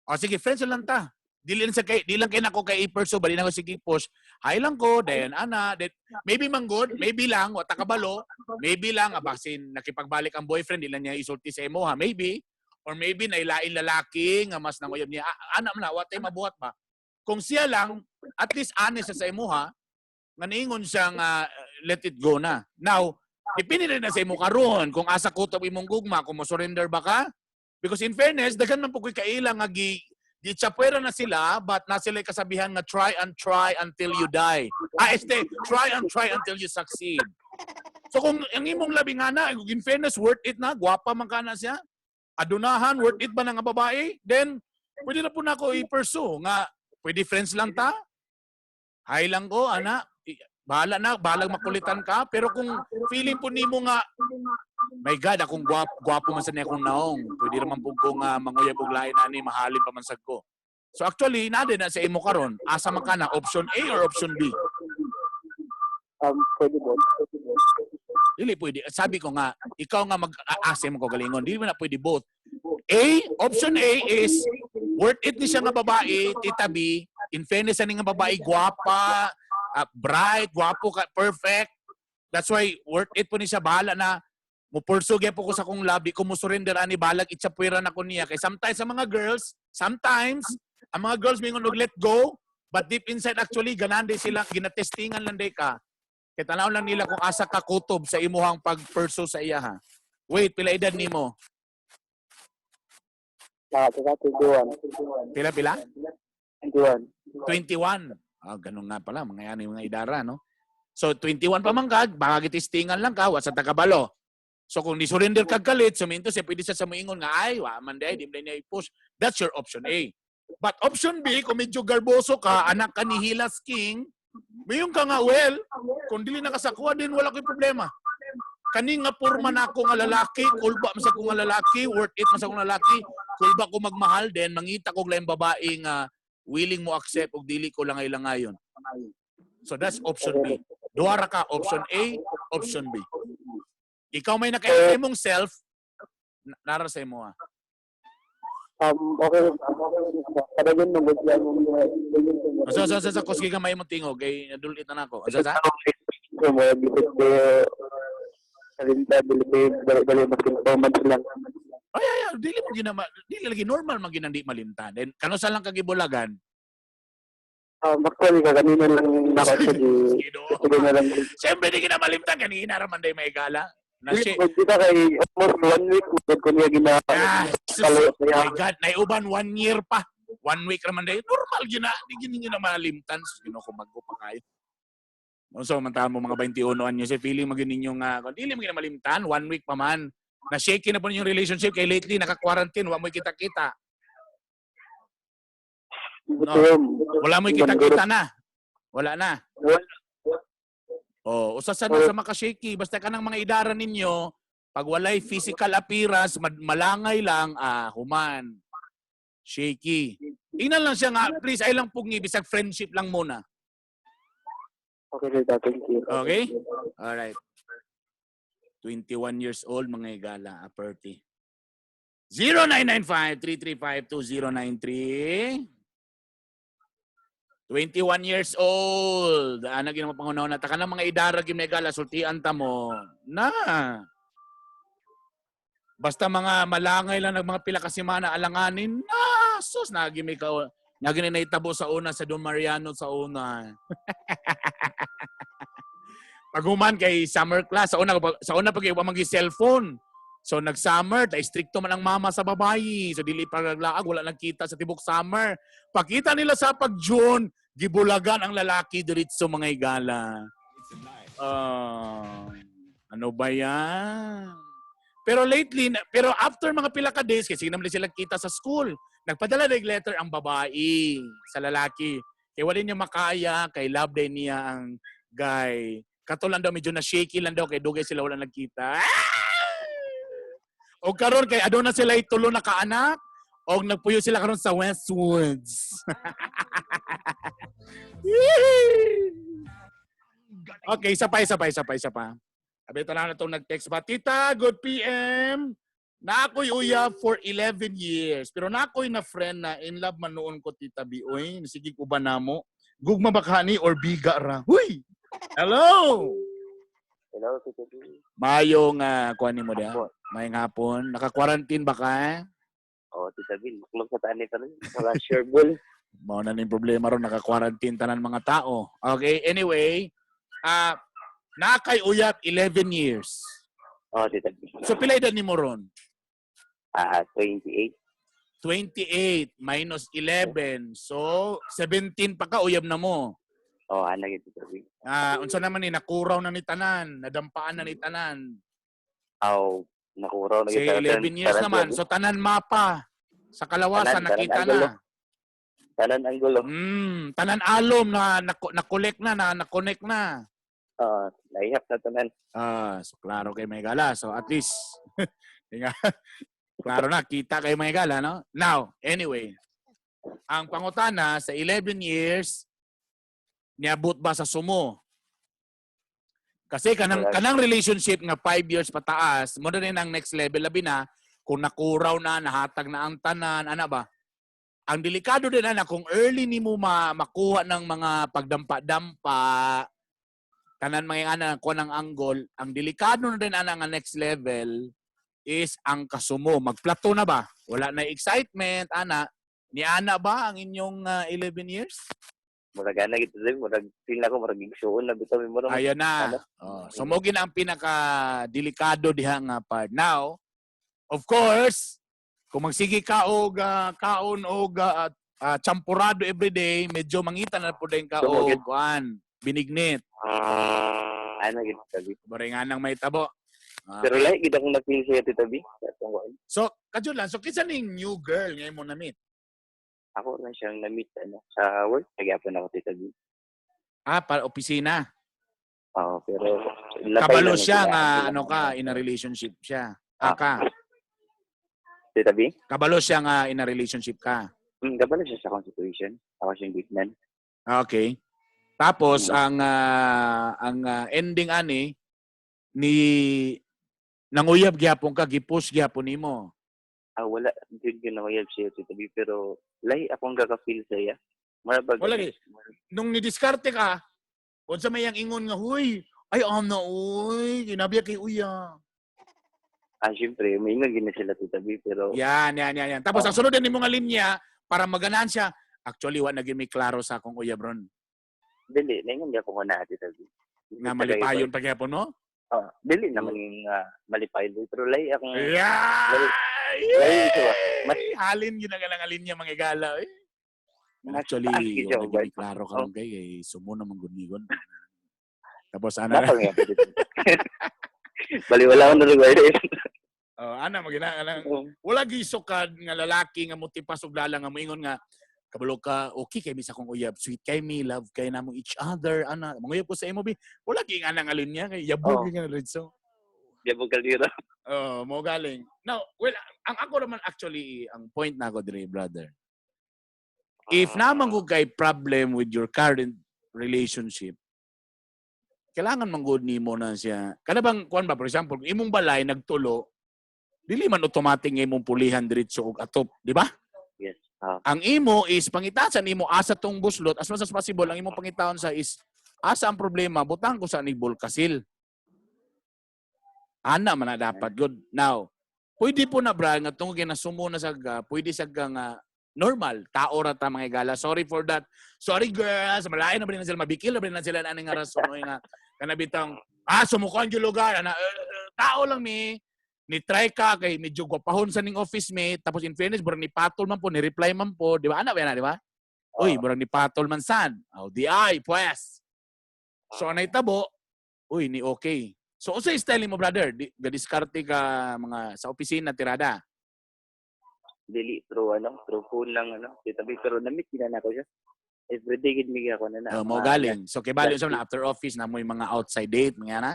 Speaker 1: O sige, friends lang ta. Dili lang kay nako kay i-pursue, bali na ko sige push. Hay lang ko, then ana, then, maybe man good, maybe lang, wa ta kabalo, maybe lang abasin nakipagbalik ang boyfriend, di lang niya isulti sa imo ha, maybe or maybe nailain lalaki nga mas nanguyab niya. Ah, ana man na, wa tay mabuhat ba. Kung siya lang, at least honest siya sa imo ha, nga niingon siya nga let it go na. Now, depende rin na sa imo karon kung asa kutob imong gugma, kung mo surrender ba ka. Because in fairness, daghan man po ko'y kaila nga gi gitsapwera na sila, but na sila kasabihan nga try and try until you die. Ah, este, try and try until you succeed. So kung ang imong labi nga na, in fairness, worth it na, gwapa man ka na siya, adunahan, worth it ba na nga babae? Then, pwede na po na ako i-pursue nga, pwede friends lang ta, hay lang ko, ana, bahala na, bahalag makulitan ka, pero kung feeling po nimo nga, my God, akong gwapo man sa niya akong naong, pwede naman po ko nga manguyab og lain ani, mahalin pa man sad ko. So actually, nade na sa imo karon, asa man ka na, option A or option B?
Speaker 4: Pwede ba?
Speaker 1: Dili pwede. Sabi ko nga, ikaw nga mag-aasa mo ko galingon. Dili mo na pwede both. A, option A is worth it ni siya nga babae, Tita B. In fairness ani nga babae, gwapa, bright, gwapo ka, perfect. That's why worth it po ni siya, bahala na. Mo pursue po ko sa kong love, di ko mo surrender ani, balag itsapwera na ko niya. Kay sometimes sa mga girls, sometimes ang mga girls mingon og let go, but deep inside actually ganahan day sila, ginatestingan lang day ka. Kay tanaw lang nila kung asa ka kutob sa imuhang pag-pursue sa iya ha. Wait, pila edad nimo?
Speaker 4: Ah, saka 21.
Speaker 1: Pila pila?
Speaker 4: 21.
Speaker 1: 21. Ah, ganun nga pala, mga yan yung mga idara, no? So, 21 pa man ka, baka gitistingan lang ka, wa sa takabalo. So, kung ni-surrender kag kalit, suminto siya, pwede siya sa moingon nga, ay, wa man day, di mo niya i-push. That's your option A. But option B, kung medyo garboso ka, anak ka ni Hilas King, mayon ka nga, well, kung dili na kasakuha din, wala ko'y problema. Kani nga porma na ako nga lalaki, kulba man sa ko nga lalaki, worth it man sa akong lalaki, kulba ko magmahal din, mangita ko laing babae nga willing mo accept og dili ko langay langayon. So that's option B. Duha ra ka, option A, option B. Ikaw may nakaila mong self, nara sa imo ah.
Speaker 4: Okay. Padayon mo gud yan.
Speaker 1: So, kusgi ka may imong tingog, kay nadulit na nako. Asa sa?
Speaker 4: So, mo gitit ko sa dili dali dali makin 4 months lang.
Speaker 1: Ay, dili mo ginama, dili lagi normal man ginandi malimtan. Then kanusa lang kagibulagan?
Speaker 4: Actually, kaganina lang nako siya di.
Speaker 1: Sige do.
Speaker 4: Sige na lang.
Speaker 1: Siyempre di gina malimtan kanina ra man day may gala. Na
Speaker 4: Di
Speaker 1: si
Speaker 4: kita kay almost one week mo ko niya gina.
Speaker 1: Ah, sus,
Speaker 4: Kalo
Speaker 1: my God, naiuban one year pa. One week raman day. Normal gina, di gini na malimtan. Sus, Ginoo ko magko pa kayo. So, man mo mga 21 anyo sa feeling magin ninyo nga kung dili mo gina malimtan, one week pa man. Na shaky na po ninyong relationship kay lately naka-quarantine, wa mo kita-kita. No. Wala mo kita-kita na. Wala na.
Speaker 4: Wala.
Speaker 1: Oh, usa sa na sa maka-shaky basta kanang mga idara ninyo, pag walay physical appearance, malangay lang, ah, human. Shaky. Tingnan lang siya nga, please, ay lang pugngi, bisag friendship lang muna.
Speaker 4: Okay, sir, thank you.
Speaker 1: Okay? Alright. 21 years old, mga igala, aperty. 0995-335-2093. 21 years old. Ana ginawa pangunaw na ta kanang mga idara gimegala sultian ta mo. Na. Basta mga malangay lang ng mga pila ka semana alanganin. Na, sus nagi may ka nagi na naitabo sa una sa Don Mariano sa una. Paghuman kay summer class sa una pag iwa magi cellphone. So nag-summer, ta stricto man ang mama sa babayi. So dili pa naglaag, wala nagkita sa tibok summer. Pakita nila sa pag June, gibulagan ang lalaki diretso mga igala. Ah, ano ba yan? Pero lately, pero after mga pila ka days, kasi naman sila kita sa school, nagpadala ng letter ang babae sa lalaki. Kaya wala niya makaya, kay love day niya ang guy. Kato lang daw, medyo na shaky lang daw, kay dugay sila wala nagkita. Ah! O karon kay aduna sila itulo na kaanak, o nagpuyo sila karon sa Westwoods. Okay, isa pa, isa pa, isa pa, isa pa. Abi ito na itong nag-text ba? "Tita, good PM. Na ako'y uyab for 11 years. Pero na ako'y na friend na in love man noon ko, Tita B. Uy, sige ko ba namo? Gugma ba ka ni or biga ra?" Huy! Hello!
Speaker 3: Hello, Tita B.
Speaker 1: Mayong kuha ni mo da.
Speaker 3: Hapon.
Speaker 1: Mayong hapon. Naka-quarantine ba ka?
Speaker 3: Oh, Tita B, maklog sa taan nito. Wala sure bull.
Speaker 1: Mao na ning problema ron, naka-quarantine tanan mga tao. Okay, anyway, nakay uyab 11 years.
Speaker 3: Oh, Tita B.
Speaker 1: So pila edad nimo ron?
Speaker 3: 28.
Speaker 1: 28 minus 11. So 17 pa ka uyab na mo.
Speaker 3: Oh, ana gyud, Tita B.
Speaker 1: Unsa naman ni nakuraw na ni tanan, nadampaan na ni tanan.
Speaker 3: Aw, nakuraw na
Speaker 1: Say
Speaker 3: gyud.
Speaker 1: 11 years naman. So tanan mapa sa kalawasan
Speaker 3: Tanan,
Speaker 1: nakita
Speaker 3: tanan ang
Speaker 1: na.
Speaker 3: Tanan ang gulo.
Speaker 1: Tanan alom na na-collect na, na na-connect na.
Speaker 3: Naihap na tanan.
Speaker 1: So klaro kay may gala. So at least nga, klaro na kita kay may gala, no? Now, anyway, ang pangutana sa 11 years niabot ba sa sumo? Kasi kanang
Speaker 3: Wala.
Speaker 1: Kanang relationship nga 5 years pataas, mo na rin ang next level labi na kung nakuraw na, nahatag na ang tanan, ana ba? Ang delikado din ana kung early nimo makuha ng mga pagdampa-dampa, tanan mga ana ko ng anggol, ang delikado na din ana nga next level is ang kasumo. Magplato na ba? Wala na excitement, ana. Ni ana ba ang inyong 11 years?
Speaker 3: Murag ana gyud, Tita B. Murag feel na ko murag igsuon na bitaw mo.
Speaker 1: Ayan na.
Speaker 3: Ano?
Speaker 1: Oh, so mo gina ang pinaka delikado diha nga part. Now, of course, kung magsige ka og kaon og champurado everyday, medyo mangita na po din ka og
Speaker 3: Sumugid.
Speaker 1: kuan, binignit.
Speaker 3: Ana gyud, Tita B.
Speaker 1: Baringan nang may tabo.
Speaker 3: Pero lahi gyud akong na-feel siya, Tita B. Sa atong kuan.
Speaker 1: So, kadyo lang. So, kinsa ning new girl ngayon mo na-meet?
Speaker 4: Ako lang siyang na-meet ano, sa work. Nagyapon ako, Tita B.
Speaker 1: Ah, para opisina.
Speaker 4: Oo, pero labay
Speaker 1: Kabalo
Speaker 4: lang
Speaker 1: siya
Speaker 4: sila.
Speaker 1: nga ano ka, in a relationship siya. Ah, ka.
Speaker 4: Tita B?
Speaker 1: Kabalo siya nga in a relationship ka.
Speaker 4: Kabalo siya sa akong situation. Ako siyang gitnan.
Speaker 1: Ah, okay. Tapos ang ending ani ni nanguyab gyapon ka, gipush gyapon nimo.
Speaker 4: Ah, wala. Yun yun ako siya, Tita B. Pero lay akong gaka-feel sa iya. Marabag.
Speaker 1: Wala gi. Nung nidiskarte ka, unsa may ang ingon nga, "Huy, ay am na uy, ginabiya kay uya."
Speaker 4: Ah, syempre, may ingon gina sila, Tita B. Pero
Speaker 1: Yan, yan, yan, yan. Tapos ang sunod din nimo nga linya para maganahan siya, actually wa na gyud may klaro sa akong uyab ron.
Speaker 4: Dili, naingon gyapon ko na, Tita B.
Speaker 1: Nga malipayon pa gyapon no?
Speaker 4: Ah, dili naman yung malipayon. Pero lay akong
Speaker 1: Yeah!
Speaker 4: Lay ito, ah.
Speaker 1: Halin yun ang nga linya mga igala. Eh.
Speaker 4: Mas
Speaker 1: Actually,
Speaker 4: taas gyud siya,
Speaker 1: wala
Speaker 4: Ubay.
Speaker 1: gyud klaro karon kay eh, sumo naman gud nigon. Tapos ana
Speaker 4: Napang nga, Tita B. Bali, wala akong nalugar.
Speaker 1: Oh, ana magina ana wala gisukad nga lalaki nga mutipas og lala nga moingon nga kabalo ka, okay kay mi sa akong uyab, sweet kay mi, love kay namo each other, ana manguyab ko sa imo bi, wala gi nga nga linya kay yabog nga diretso.
Speaker 4: Yabog kalira.
Speaker 1: Oh, mo galing. Now, well, ang ako naman actually, ang point na ako dire, brother. If naman ko kay problem with your current relationship, kailangan man gud nimo na siya. Kana bang kuan ba, for example, kung imong balay nagtulo, dili man automatic nga imong pulihan diretso og atop, di ba?
Speaker 4: Yes. Ah.
Speaker 1: Ang imo is pangitasan nimo asa tong buslot as much as possible. Ang imong pangitaon sa is asa ang problema, butang ko sa ni Bulkasil. Ana man na dapat good. Now, pwede po na bra nga tungod kay nasumo na sa ga, pwede sa ga nga normal tao ra ta mga igala. Sorry for that. Sorry girls, malain na ba na sila, mabikil na ba na sila ani nga rason oy nga kana bitang sumukuan yung lugar ana, tao lang mi ni try ka kay medyo gwapahon sa ning office mate, tapos in fairness burang ni patol man po, ni reply man po, di ba ana ba na, di ba? Uy, burang ni patol man sad. Oh, di ay pues. So anay tabo, uy, ni okay. So unsay style mo, brother? Di gadiskarte ka mga sa opisina tirada?
Speaker 4: Dili through ano, through phone lang ano, Tita B. Pero na-meet gina na ako siya. Everyday gid mi ako na na.
Speaker 1: Oh, mo galing. So kay bali unsa man after office na mo'y mga outside date mga na?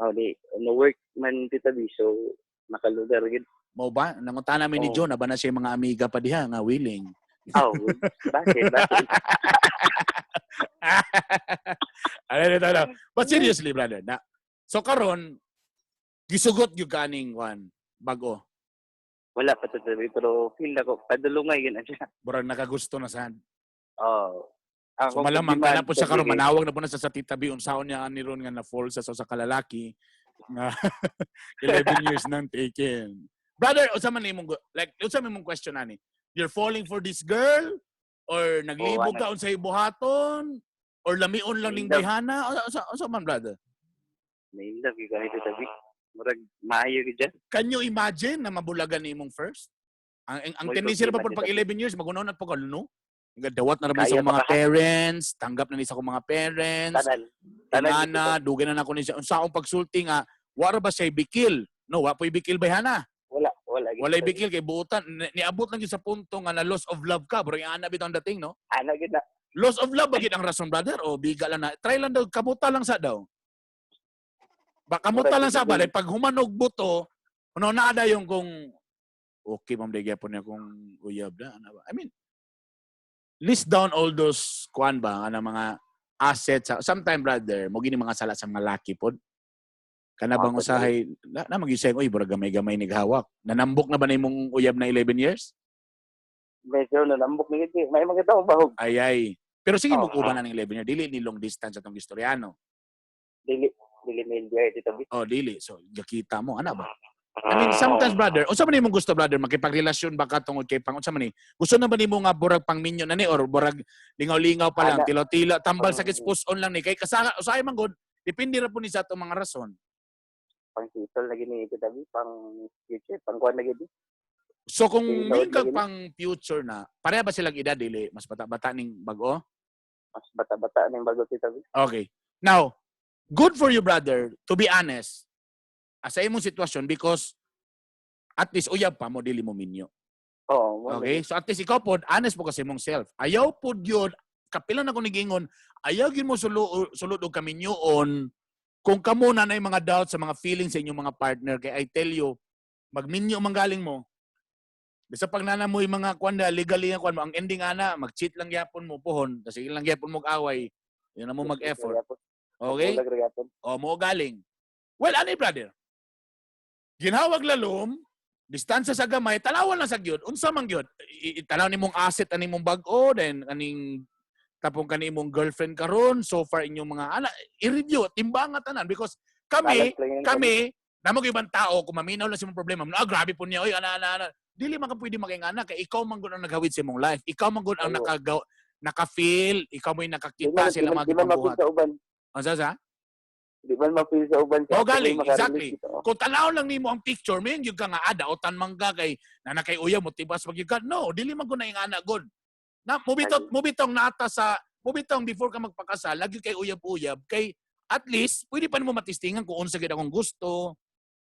Speaker 4: Oh, di no work man, Tita B. So makalugar gid.
Speaker 1: Mo ba nangutana mi ni
Speaker 4: Oo.
Speaker 1: John na ba na siya mga amiga pa diha nga willing.
Speaker 4: Oh, bakit? Bakit?
Speaker 1: Ano, ano, ano. But seriously, brother, na so karon gisugot gyud kaning one bago?
Speaker 4: Wala pa, Tita B, pero feel ako padulungay gid na siya.
Speaker 1: Burag nakagusto na sad.
Speaker 4: Oh.
Speaker 1: So malamang kana po siya karon manawag na po na sa Tita B unsaon niya ani ron nga na fall sa kalalaki nga 11 years nang taken. Brother, unsa man imong like unsa man imong question ani? You're falling for this girl or naglibog
Speaker 4: Oo,
Speaker 1: ka unsay buhaton or lamion lang ning
Speaker 4: Love.
Speaker 1: bayhana? Unsa man, brother?
Speaker 4: Na in love gyud kami, Tita B. Murag maayo gyud siya.
Speaker 1: Can you imagine na mabulagan ni imong first? Ang
Speaker 4: May
Speaker 1: tendency ra pa
Speaker 4: problema,
Speaker 1: po pag
Speaker 4: Tita
Speaker 1: 11 years magunaw na po ka no? Dawat na ra
Speaker 4: Kaya
Speaker 1: sa akong mga
Speaker 4: pa ka?
Speaker 1: parents, tanggap na ni sa akong mga parents.
Speaker 4: Tanan. Tanan gyud,
Speaker 1: Ana, dugay na nako ni siya. Unsa akong pagsulti nga, wara ba siya bikil? No, wa po'y bikil bayhana.
Speaker 4: Wala, wala gyud.
Speaker 1: Walay bikil kay buutan. Niabot lang gyud sa punto nga na loss of love ka. Pero yung ana bitaw ang dating, no?
Speaker 4: Ana gyud na.
Speaker 1: Loss of love ba gyud ang rason, brother? O biga lang na. Try lang daw, kamuta lang sa daw. Ba kamuta lang sa balay pag humanog buto, ano na ada yung kung okay ma'am day gyapon niya kung uyab na ana ba. I mean, list down all those kuan ba ana mga assets. Sometime, brother, mo gini mga sala sa mga laki pod. Kana bang
Speaker 4: Ah,
Speaker 1: usahay na mag-isay, uy, burag gamay-gamay nighawak. Nanambok na ba na imong uyab na 11 years?
Speaker 4: Medyo nanambok ni gid. May mga tao bahog.
Speaker 1: Ay ay. Pero sige
Speaker 4: Oo.
Speaker 1: mo uban na ng 11 years. Dili ni long distance atong istoryano.
Speaker 4: Dili dili mail diay, Tita B.
Speaker 1: Oh, dili. So, gakita mo ana ba? I mean, sometimes, brother, unsa man imong gusto, brother, makipagrelasyon ba ka tungod kay pang unsa man ni? Gusto na ba nimo nga burag pangminyo na ni or burag lingaw-lingaw pa lang,
Speaker 4: Ana.
Speaker 1: tilo-tila, tambal
Speaker 4: Oo.
Speaker 1: sakit push on lang ni kay kasaka usahay man gud, depende ra po ni sa atong mga rason.
Speaker 4: Pang settle na gini, Tita B, pang future, pang kuan na gid.
Speaker 1: So kung
Speaker 4: Dili,
Speaker 1: may kag
Speaker 4: dili.
Speaker 1: pang future na, pareha ba silang edad dili? Mas bata-bata ning bag-o?
Speaker 4: Mas bata-bata ning bago, Tita B.
Speaker 1: Okay. Now, good for you, brother, to be honest, sa imong sitwasyon because at least uyab pa mo, dili mo minyo.
Speaker 4: Oo, mo.
Speaker 1: Okay? So at least ikaw pod, honest po kasi mong self. Ayaw pod yun, kapila na ko nigingon, ayaw gyud mo sulod og kaminyoon kung kamo na nay mga doubts sa mga feelings sa inyong mga partner. Kay I tell you, magminyo man galing mo. Bisa pag nana mo yung mga kwan na legally nga kwan mo, ang ending ana, mag-cheat lang gyapon mo pohon, kasi lang gyapon mo away, yun na mo mag-effort. Okay? O mo galing. Well, ani brother? Ginhawag lalom, distansya sa gamay, talawan lang sa gyud. Unsa man gyud? Tanaw nimong asset ani mong bag-o, then aning tapong kani imong girlfriend karon, so far inyong mga ana, i-review, timbanga tanan because kami kami namo gyud ibang tao kung maminaw lang sa imong problema, ah, grabe po niya, oy, ana ana ana. Dili man ka pwede maging ana kay ikaw man gud ang naghawid sa imong life. Ikaw man gud ang
Speaker 4: Ayo.
Speaker 1: Naka-feel, ikaw mo yung nakakita sila mga
Speaker 4: Di man ma-feel
Speaker 1: gipabuhat.
Speaker 4: sa uban.
Speaker 1: Unsa sa?
Speaker 4: Di man ma-feel sa uban.
Speaker 1: Oh, galing,
Speaker 4: Di makarelate
Speaker 1: exactly.
Speaker 4: dito.
Speaker 1: Kung tanaw lang nimo ang picture, may gyud ka nga ada o tan mangga kay na kay uya mo tibas pag ka. No, dili man gud na yung ana god. Na mubitong mubitong nata sa mubitong before ka magpakasal, lagi kay uyab-uyab kay at least pwede pa nimo matistingan kung unsa gid akong gusto.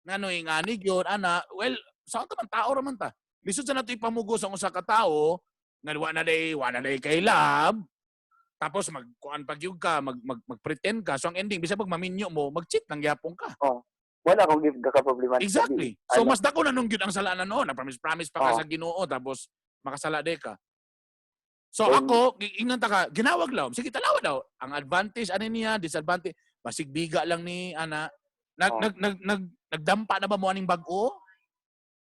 Speaker 1: Ngano yung ani gyud ana, well, sa man tao ra man ta. Lisod sa nato ipamugos ang usa ka tao nga wa na day kay love. Tapos magkuan pag gyud ka, mag, mag mag-pretend ka. So ang ending bisag pag maminyo mo, mag-cheat lang gyapon ka.
Speaker 4: Wala akong give ka problema.
Speaker 1: Exactly. So
Speaker 4: Ano?
Speaker 1: mas dako na nung gyud ang salanan noon. Na promise promise pa ka
Speaker 4: Oo.
Speaker 1: sa Ginoo tapos makasala de ka. So ako, ingnan ta ka, ginawag lang. Sige, tanawa daw. Ang advantage ano niya, disadvantage, basig biga lang ni ana. Nag
Speaker 4: Oo.
Speaker 1: nag nag nag nagdampa na ba mo aning bag-o?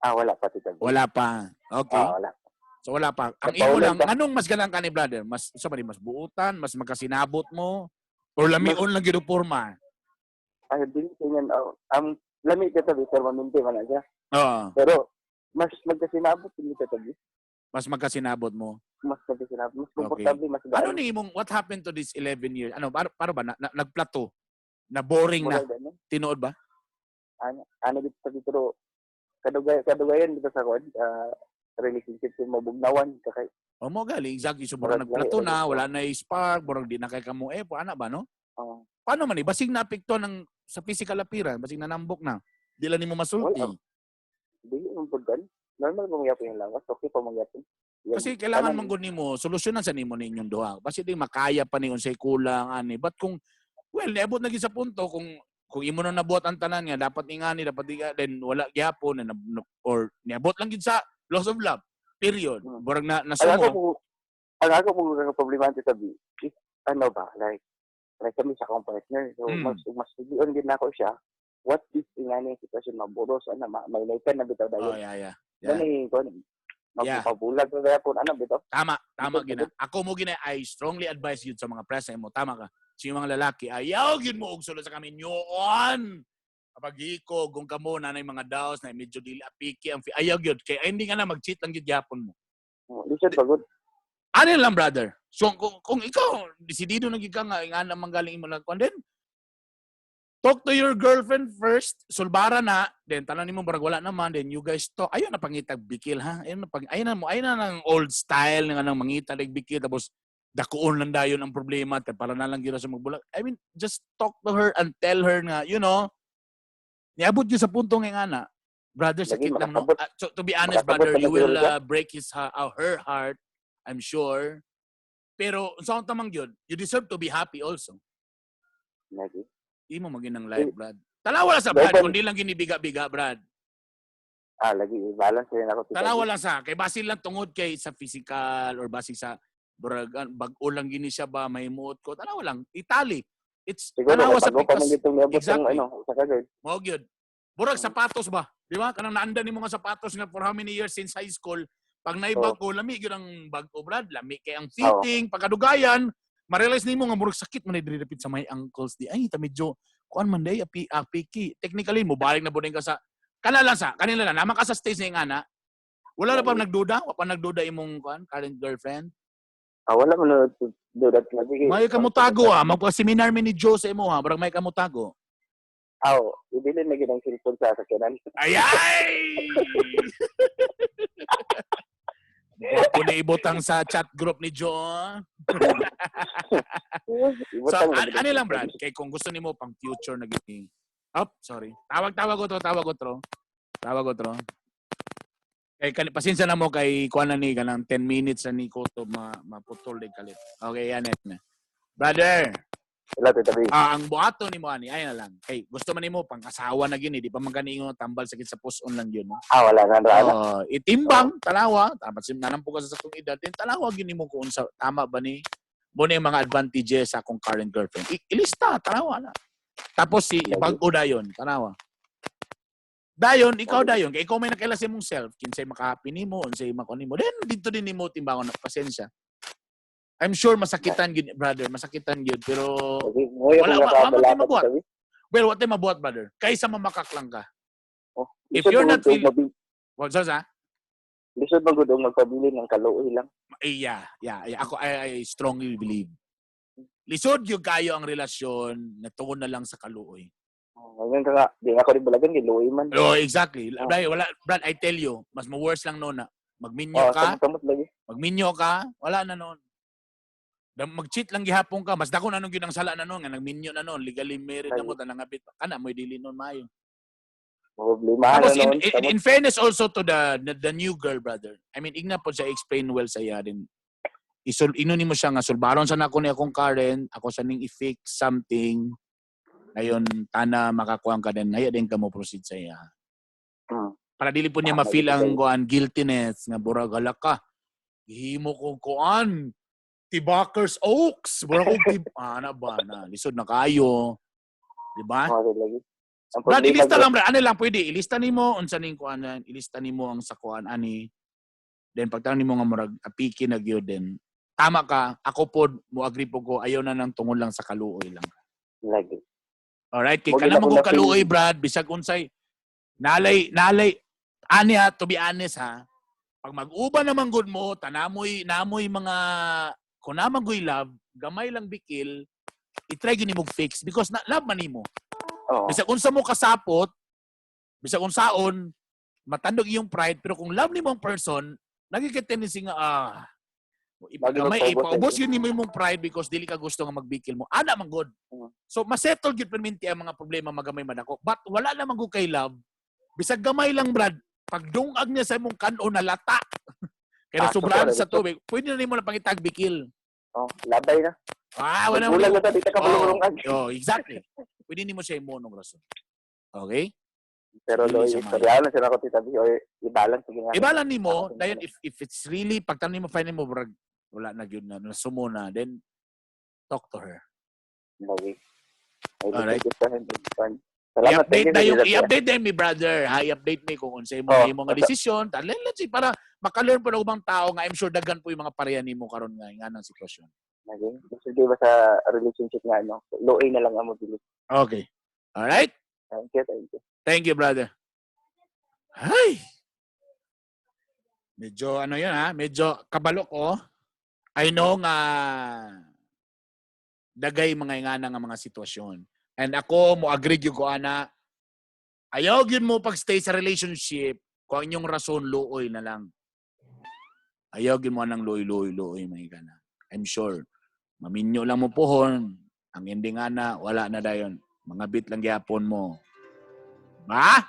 Speaker 4: Ah, wala pa, Tita.
Speaker 1: Wala pa. Okay.
Speaker 4: Ah, wala.
Speaker 1: So wala pa. Ang imo
Speaker 4: Napaulan
Speaker 1: lang,
Speaker 4: pa.
Speaker 1: anong mas ganang ka ni brother? Mas sa ba ni, mas buutan, mas magkasinabot mo or lamion lang gyud og porma?
Speaker 4: Ay, dili tingnan. Oh, ang lami, Tita B, pero maminti man na siya.
Speaker 1: Oo,
Speaker 4: Pero mas magkasinabot din, Tita B.
Speaker 1: Mas magkasinabot mo.
Speaker 4: Mas magkasinabot. Mas komportable, mas
Speaker 1: Ano ni imong what happened to this 11 years? Ano, paano ba na, nagplato? Na boring na
Speaker 4: Murag ano?
Speaker 1: tinuod ba?
Speaker 4: Ano, ano dito sa pero kadugayan dito sa kwan, relationship yung mabugnawan kay
Speaker 1: O mo gali, exactly. So murag
Speaker 4: Murag
Speaker 1: nagplato
Speaker 4: lahi,
Speaker 1: na,
Speaker 4: lahi.
Speaker 1: wala na spark, murag di na kay kamo eh, ana ba no?
Speaker 4: Oh,
Speaker 1: Paano man eh, basig naapekto ng sa physical appearance, basig nanambok na. Di lang nimo masulti.
Speaker 4: Wala. Dili man pud kan. Normal mo magyapon yung lawas, okay pa magyapon.
Speaker 1: Kasi kailangan man gud nimo solusyonan sa nimo ninyong duha. Basi di makaya pa ni unsay kulang ani. But kung well, niabot na gyud sa punto kung imo na nabuhat ang tanan nga dapat ingani, dapat di then wala gyapon na, or niabot lang gyud sa loss of love. Period. Murag na
Speaker 4: Ang ako
Speaker 1: nasumo.
Speaker 4: po, ang ako po nga problema, Tita B, is ano ba, like kami sa akong partner. So, mas, mas sugion din ako siya. What if ingani yung sitwasyon maburos, ano, may laytan na bitaw
Speaker 1: Oh,
Speaker 4: dayon.
Speaker 1: yeah.
Speaker 4: Gani, kon, magpapabulag na dayon, ano, bitaw.
Speaker 1: Tama, tama
Speaker 4: Ito,
Speaker 1: gina. Ako mo gina, I strongly advise yun sa mga presa mo. Tama ka. Sa yung mga lalaki, ayaw gyud mo og sulod sa kaminyoon. Kapag hiko, kung kamo na mga doubts na medyo dili apiki ang ayaw gyud kay ay, hindi ka na mag-cheat lang gyud gyapon mo.
Speaker 4: Oh, lisod pagod.
Speaker 1: Ano lang, brother? So kung ikaw desidido na gyud ka nga nga man galing imo lang then talk to your girlfriend first, sulbara na, then tanan nimo barag wala naman, then you guys talk. Ayaw na pangitag bikil ha. Ayaw na pang ayaw na mo, ayaw na ng old style nga nang mangita og bikil tapos dakuon lang dayon ang problema te para na lang gyud sa magbulag. I mean, just talk to her and tell her nga, niabot gyud sa punto nga na, brother,
Speaker 4: Lagi,
Speaker 1: sakit lang no.
Speaker 4: makasabot.
Speaker 1: Ah, so, to be honest,
Speaker 4: Makasabot
Speaker 1: brother,
Speaker 4: sa
Speaker 1: you will
Speaker 4: material.
Speaker 1: break her heart, I'm sure. Pero sa tamang gyud, you deserve to be happy also.
Speaker 4: Lagi.
Speaker 1: Imo maginang life, Brad. Tanawa lang sa Brad,
Speaker 4: Dapat-
Speaker 1: kundi lang ginibiga-biga, Brad.
Speaker 4: Ah, lagi, balance rin ako, Tita B.
Speaker 1: Tanawa lang sa kay basin lang tungod kay sa physical or basi sa brag bag-o lang gini siya ba mahimuot ko. Tanawa lang, Italy. It's
Speaker 4: Siguro,
Speaker 1: tanawa sa
Speaker 4: bago pa
Speaker 1: pikas.
Speaker 4: man gitong niabot ang
Speaker 1: Exactly.
Speaker 4: ano, sa kagay.
Speaker 1: Mao gyud. Burag sapatos ba? Di ba? Kanang naandan nimo nga sapatos nga for how many years since high school, pag naibag-o, lami gyud ang bag-o, Brad. Lami kay ang fitting, pagkadugayan, ma-realize nimo nga murag sakit man diri dapit sa may ankles di. Ay, ta medyo kuan man day api apiki. Technically mo balik na buding ka sa kana lang sa kanila lang naman ka sa stage na ingana. Wala na pa nagduda, wa pa nagduda imong kuan current girlfriend.
Speaker 4: Ah, wala man na dudat lagi.
Speaker 1: May kamutago ah, magpa-seminar mi ni Joe sa imo ha, murag may kamutago.
Speaker 4: Aw, ibilin na gid ang cellphone sa sakyanan.
Speaker 1: Ayay! Kung naibutang sa chat group ni Joe. Ah. So,
Speaker 4: Ibutang na gid ang
Speaker 1: ano lang,
Speaker 4: cellphone.
Speaker 1: Brad? Kay kung gusto nimo pang future na gini. Up, sorry. Tawag-tawag ko to, tawag ko to. Tawag ko to. Kay kani pasensya na mo kay kuan na ni kanang 10 minutes na ni ko to maputol din kalit. Okay, yan na. Brother,
Speaker 4: Wala, Tita B.
Speaker 1: Ang buhaton nimo ani ay na lang. Kay gusto man nimo pang-asawa na gyud eh, di pa man gani ingon tambal sakit sa puson lang gyud, no?
Speaker 4: Ah, wala na, wala.
Speaker 1: Oh, itimbang tanawa, dapat sim nanampo ka sa satong edad, din tanawa gyud nimo kung unsa tama ba ni mo na yung mga advantages sa akong current girlfriend. Ilista, tanawa na. Tapos si bag-o dayon, tanawa. Dayon, ikaw dayon, kay ikaw may nakaila sa imong self, kinsay makahappy nimo, unsay makuha nimo. Then dito din nimo timbangon na pasensya. I'm sure masakitan gyud, brother, masakitan gyud, pero
Speaker 4: Wala,
Speaker 1: wala, wala mabuhat. Well, what tayo mabuhat, brother? Kaysa mamakak lang ka.
Speaker 4: Oh,
Speaker 1: If you're not feeling- Well, sa sa?
Speaker 4: Lisod man gud og magpabili ng kaluoy lang.
Speaker 1: Yeah. Ako, I strongly believe. Lisod yung kayo ang relasyon na tungod na lang sa kaluoy.
Speaker 4: Oh, ngayon ka nga, di ako rin balagan, giluoy man.
Speaker 1: Oh, exactly.
Speaker 4: Oh.
Speaker 1: Brad, wala, Brad, I tell you, mas mo-worse lang noon na. Magminyo
Speaker 4: Oh,
Speaker 1: ka,
Speaker 4: kamot lagi.
Speaker 1: magminyo ka, wala na noon. Mag-cheat lang gihapon ka, mas dako na nung gyud ang sala na noon, nga nagminyo na noon, legally married na mo, tanang ngapit. Kana mo'y dili noon maayo.
Speaker 4: Problema
Speaker 1: Tapos
Speaker 4: na
Speaker 1: in,
Speaker 4: noon.
Speaker 1: in fairness also to the new girl, brother. I mean, igna po siya explain well sa iya din. Isol ino nimo siya nga sulbaron sa nako ni akong Karen, ako sa ning i-fix something. Ngayon tana makakuha ka din, haya din ka mo proceed sa iya. Para dili po niya ma-feel ang kuan guiltiness nga burag hala ka. Gihimo ko kuan Tibakers Oaks. Burag ko tib ana ba na lisod na kayo. Di ba?
Speaker 4: Lagi. Ang
Speaker 1: Brad,
Speaker 4: problema
Speaker 1: ilista lang, Brad. Ano lang pwede? Ilista nimo unsa ning kuan, ilista nimo ang sa kuan ani. Then pagtanong nimo nga murag apiki na gyud then tama ka, ako pod mo agree po ko ayaw na nang tungod lang sa kaluoy lang.
Speaker 4: Lagi.
Speaker 1: Alright, kay
Speaker 4: Mo
Speaker 1: kana
Speaker 4: gina
Speaker 1: man
Speaker 4: ko
Speaker 1: kung kaluoy, Brad, bisag unsay nalay nalay ani ha, to be honest ha. Pag mag-uban naman gud mo, tanamoy namoy mga kung naman goy love, gamay lang bikil, i-try gyud nimo fix because na, love man nimo.
Speaker 4: Oo.
Speaker 1: Bisag unsa mo kasapot, bisag unsaon, matandog iyong pride, pero kung love nimo ang person, nagiging tendency nga, ipagamay,
Speaker 4: Bagay magpaubos
Speaker 1: ipaubos yun nimo imong pride because dili ka gusto nga magbikil mo. Ana man god. So masettle gyud perminti ang mga problema magamay madako. But wala naman gud kay love. Bisag gamay lang, Brad, pagdungag niya sa imong kanon na lata. Kaya sobrahan sa tubig, pwede na nimo na pangitag bikil.
Speaker 4: Oh, labay na.
Speaker 1: Ah, wala
Speaker 4: Wala na ta, di ta ka
Speaker 1: Oh,
Speaker 4: malurungan.
Speaker 1: oh, exactly. Pwede nimo siya imonong rason. Okay?
Speaker 4: Pero
Speaker 1: Dili
Speaker 4: loy,
Speaker 1: siya maayo.
Speaker 4: istoryahan na sila ko Tita B or i-balance sige nga.
Speaker 1: Ibalan nimo,
Speaker 4: Ako,
Speaker 1: dayon if it's really pagtan nimo find nimo brag wala na gyud na nasumo na, then talk to her.
Speaker 4: Lagi. Ay,
Speaker 1: Alright.
Speaker 4: Alright. Salamat
Speaker 1: I-update
Speaker 4: thank
Speaker 1: na
Speaker 4: you,
Speaker 1: yung
Speaker 4: Tita B.
Speaker 1: i-update din mi, brother. Ha, i-update mi kung unsay mo
Speaker 4: Oh,
Speaker 1: imo nga
Speaker 4: basta-
Speaker 1: desisyon. Talen let's see para maka-learn po ng ubang tao nga I'm sure daghan po yung mga pareha nimo karon nga nga nang sitwasyon.
Speaker 4: Lagi. Gusto di ba sa relationship nga ano? Loy na lang ang mabilis.
Speaker 1: Okay. All right?
Speaker 4: Thank you, thank you.
Speaker 1: Thank you, brother. Ay! Medyo ano yun ha? Medyo kabalo ko. I know nga dagay mga ingana nga mga sitwasyon. And ako mo agree gyud ko ana. Ayaw gyud mo pag-stay sa relationship kung ang inyong rason luoy na lang. Ayaw gyud mo anang luoy luoy luoy mga ingana. I'm sure maminyo lang mo pohon. Ang ending ana wala na dayon. Mga bit lang gyapon mo. Ba?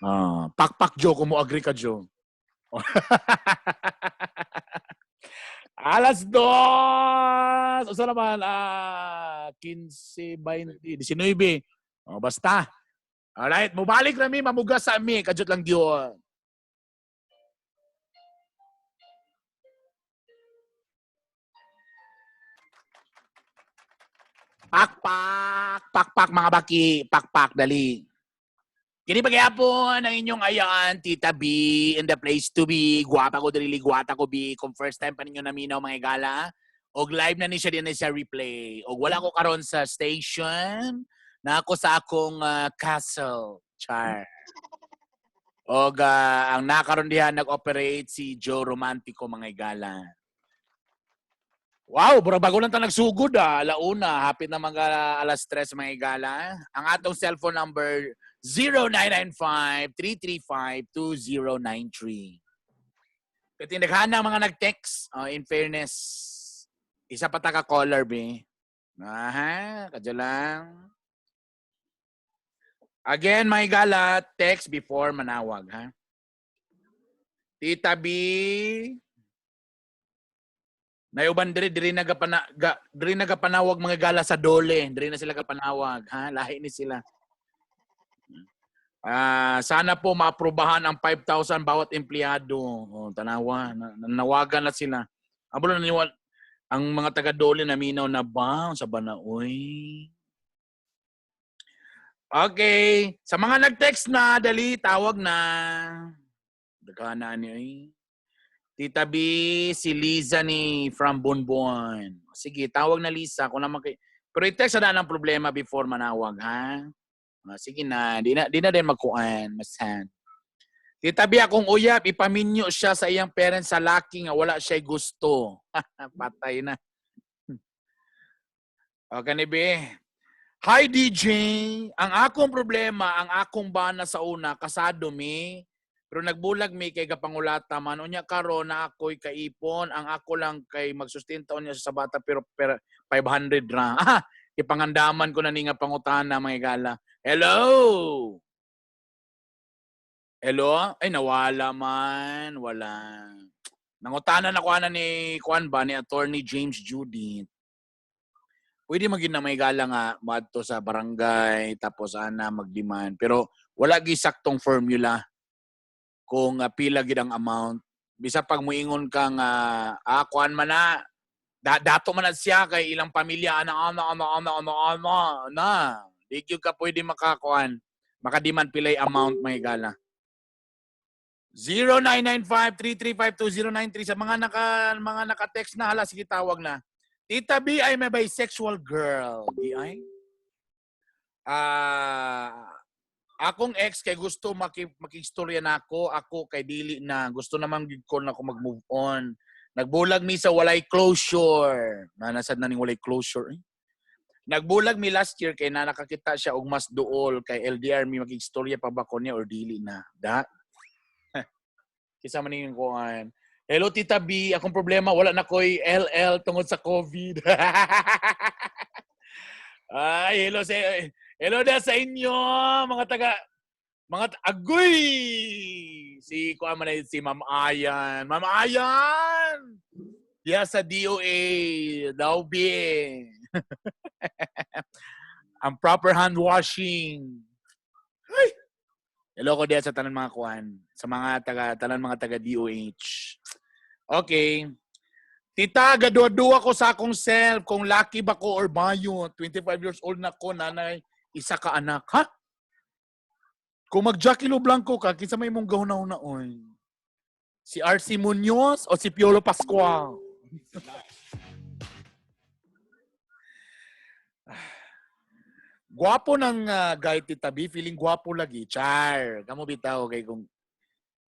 Speaker 1: Ah, pakpak Joe kung mo agree ka, Joe. 2:00. Usa naman 15:20, 19. Oh, basta. Alright, mubalik rami mamuga sa ami, kajut lang gyud. Pakpak, pakpak mga baki, pakpak dali. Kini pagyapon ang inyong ayaan, Tita B, in the place to be. Guwapa ko dili, guwata ko B. Kung first time pa ninyo naminaw mga igala, og live na ni siya din sa replay. Og wala ko karon sa station, na ako sa akong castle. Char. Og ang nakaron diha nag-operate si Joe Romantico mga igala. Wow, bro, bago lang ta nagsugod ah. Alauna, hapit na mga 3:00 mga igala. Ang atong cellphone number 0995-335-2093. Katindaghan ng mga nag-text, in fairness, isa pa ta ka caller, be. Aha, kadyo lang. Again, mga igala, text before manawag, ha? Tita B. Nayuban diri diri diri nagapanawag mga gala sa DOLE. Diri na sila gapanawag, ha? Lahi ni sila. Ah, sana po maaprubahan ang 5,000 bawat empleyado. Oh, tanawa, nanawagan na sila. Abo na naniwal ang mga taga DOLE naminaw na ba sa banaoy. Okay, sa mga nag-text na, dali, tawag na. Dagana ni ay. Tita B, si Liza ni from Bonbon. Sige, tawag na Lisa kung naman kay. Pero i-text na ang problema before manawag, ha? Ah, sige na, di na din magkuan, masan. Tita B, akong uyab, ipaminyo siya sa iyang parents sa laki nga wala siya gusto. Patay na. Okay ni B. Hi DJ, ang akong problema, ang akong bana sa una, kasado mi, pero nagbulag mi kay gapangulata man. Unya karon na ako'y kaipon, ang ako lang kay magsustento niya sa bata pero 500 ra. Ah, ipangandaman ko na ni nga pangutana, mga gala. Hello. Hello? Ay, nawala man, wala. Nangutana na ko ana ni kuan ba ni Attorney James Judith. Pwede maging na may gala nga maadto sa barangay tapos ana magdemand, pero wala gi saktong formula kung pila gid ang amount. Bisa pag muingon ka nga kuan man na dato man na siya kay ilang pamilya, ana ana ana ana ana ana na di gyud ka pwede makakuan, makademand pilay amount, may gala. 0995-335-2093 sa mga naka-text na, hala, sige, tawag na. Tita B, I'm a bisexual girl. Di ay? Ah, akong ex kay gusto makistorya nako, ako kay dili na gusto naman gid ko na ako mag-move on. Nagbulag mi sa walay closure. Nanasad na ning walay closure. Eh. Nagbulag mi last year kay na nakakita siya og mas duol kay LDR mi, makistorya pa ba ko niya or dili na. Da. Kisa man ning kuan. Hello Tita B, akong problema, wala na ko'y LL tungod sa COVID. Ay, hello na sa inyo mga taga mga agoy. Si kuan man ay si Ma'am Ayan. Ma'am Ayan. Diya sa DOA, daw B. Ang proper hand washing. Ay. Hello ko diya sa tanan mga kuan, sa mga taga tanan mga taga DOH. Okay. Tita, gaduwa-duwa ko sa akong self kung laki ba ko or bayo. 25 years old na ko, nanay, isa ka anak. Ha? Kung mag-Jackie Lo Blanco ka, kinsa may mong gahuna-hunaon? Si RC Munoz o si Piolo Pascual? Gwapo ng guy, Tita B. Feeling gwapo lagi. Char. Kamo bitaw kay kung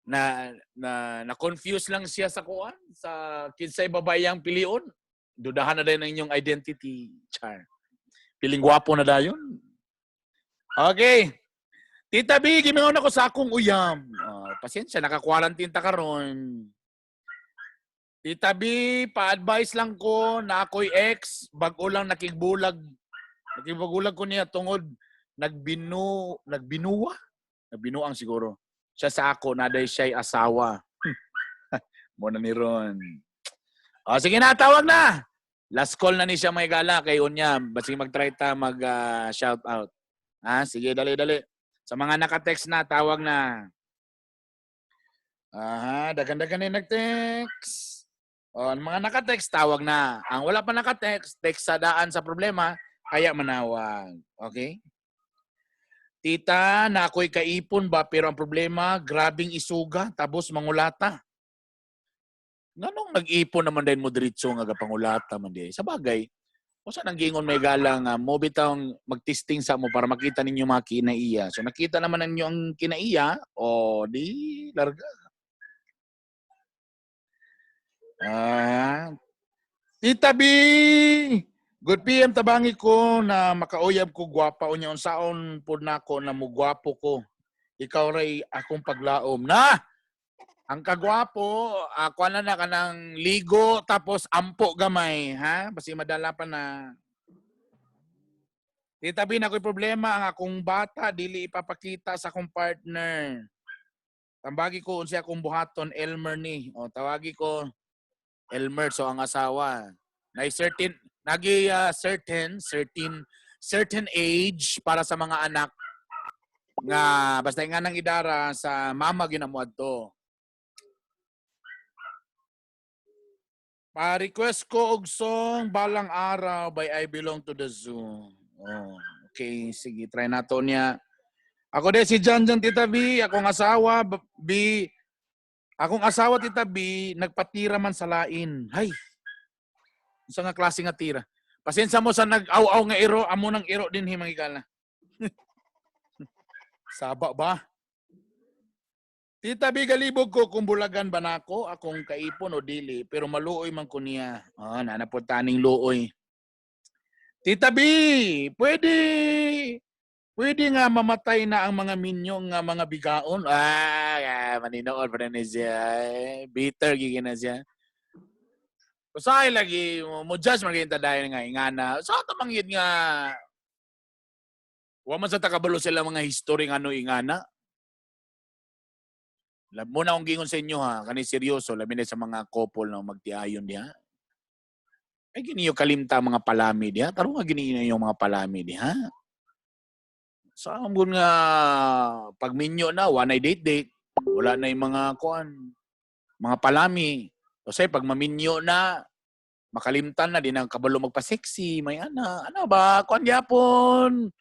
Speaker 1: na na na confuse lang siya sa kuan sa kinsay babae ang pilion. Dudahan na din ang inyong identity. Char. Feeling gwapo na dayon. Okay. Tita B, gimingon ako sa akong uyam. Ah, pasensya, naka-quarantine ta karon. Tita B, pa-advise lang ko na ako'y ex, bag-o lang nakigbulag. Nakigbulag ko niya tungod nagbinuwa? Nagbinuang siguro. Siya sa ako, naday siya'y asawa. Mo na ni Ron. O, sige na, tawag na. Last call na ni siya, may gala kay unya. Basi mag-try ta mag shout out. Ha? Sige, dali dali. Sa mga naka-text na, tawag na. Aha, daghan-daghan na yung nag-text. O, ang mga naka-text, tawag na. Ang wala pa naka-text, text sa daan sa problema, kaya manawag. Okay? Tita, na ako'y kaipon ba, pero ang problema, grabing isuga, tapos mangulata. Nganong nag-ipon naman din mo diretso nga gapangulata man di? Sa bagay, usa nang giingon may gala nga mo bitawng magtesting sa mo para makita ninyo mga kinaiya. So nakita naman ninyo ang kinaiya, o di larga. Ah, Tita B, good PM, tabangi ko na makauyab ko gwapa unya unsaon pud nako na mugwapo ko. Ikaw ray akong paglaom na. Ang kagwapo, ako na na kanang ligo tapos ampo gamay, ha? Basi madala pa na. Tita B, na ako'y problema ang akong bata dili ipapakita sa akong partner. Tambagi ko unsa akong buhaton, Elmer ni. O tawagi ko Elmer, so ang asawa. Na certain nagi certain certain certain age para sa mga anak nga basta nga nang idara sa mama ginamuadto. Pa-request ko og song "Balang Araw" by I Belong to the Zoo. Oh, okay, sige, try nato niya. Ako de si John John, Tita B, akong asawa B. Akong asawa, Tita B, nagpatira man sa lain. Hay. Unsa nga klase nga tira? Pasensya mo sa nag-aw-aw nga iro, amo nang iro din hi, mga higala. Saba ba? Tita B, galibog ko kung bulagan ba nako akong kaipon o dili, pero maluoy man ko niya. Ah, nanapod taning luoy. Tita B, pwede pwede nga mamatay na ang mga minyo nga mga bigaon. Ah, ah, maninood pa rin siya. Ay, bitter gigi na siya. Usahay lagi mo judge man gyud ta dahil nga ingana. Sa ta mangyud nga wa man sa takabalo sila mga history nga ano ingana. Lab mo na akong gingon sa inyo ha, kani seryoso, labi na sa mga couple na magtiayon diha. Ay giniyo kalimta mga palami diha. Tarong nga giniyo yung mga palami diha. Sa amon nga pagminyo na, wa nay date date, wala na yung mga kuan, mga palami. Kasi pag maminyo na, makalimtan na din ang kabalo magpa-sexy, may ana, ano ba, kuan gyapon.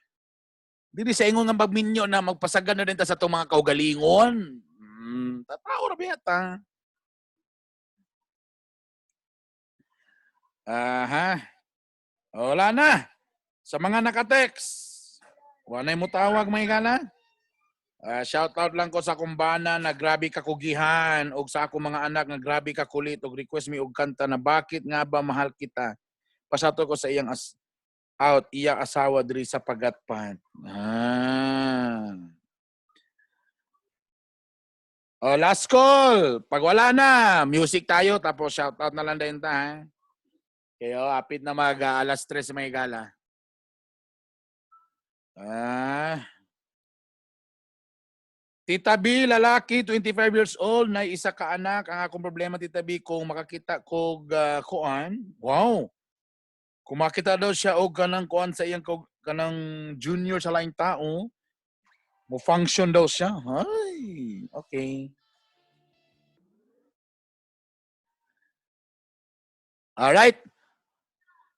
Speaker 1: Dili sa ingon nga pagminyo na magpasagan na din ta sa itong mga kaugalingon. Tatao ra biyata. Aha. Wala na. Sa mga naka-text, wala mo tawag, mga higala. Ah, shout out lang ko sa kumbana na grabe kakugihan og sa ako mga anak nga grabe kakulit og request mi og kanta na "Bakit Nga Ba Mahal Kita". Pasato ko sa iyang as out iya asawa diri sa Pagatpat. Ah. Oh, last call. Pag wala na, music tayo tapos shout out na lang din ta ha. Kayo, apit na mag 3:00 may gala. Ah. Tita B, lalaki, 25 years old, na isa ka anak. Ang akong problema, Tita B, kung makakita kog kuan, wow. Kung makita daw siya og kanang kuan sa iyang kanang junior sa laing tao, mo function daw siya. Ay, okay. Alright.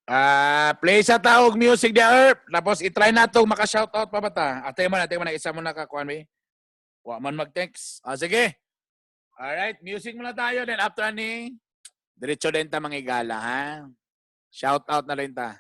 Speaker 1: Ah, play sa tawag music the earth. Tapos i-try na to maka-shoutout pa ba ta? Ate mo na isa mo na ka kuan be. Wa man mag-text. Ah, sige. Alright, music muna tayo, then after ani diretso din ta mga igala ha. Shout out na rin ta.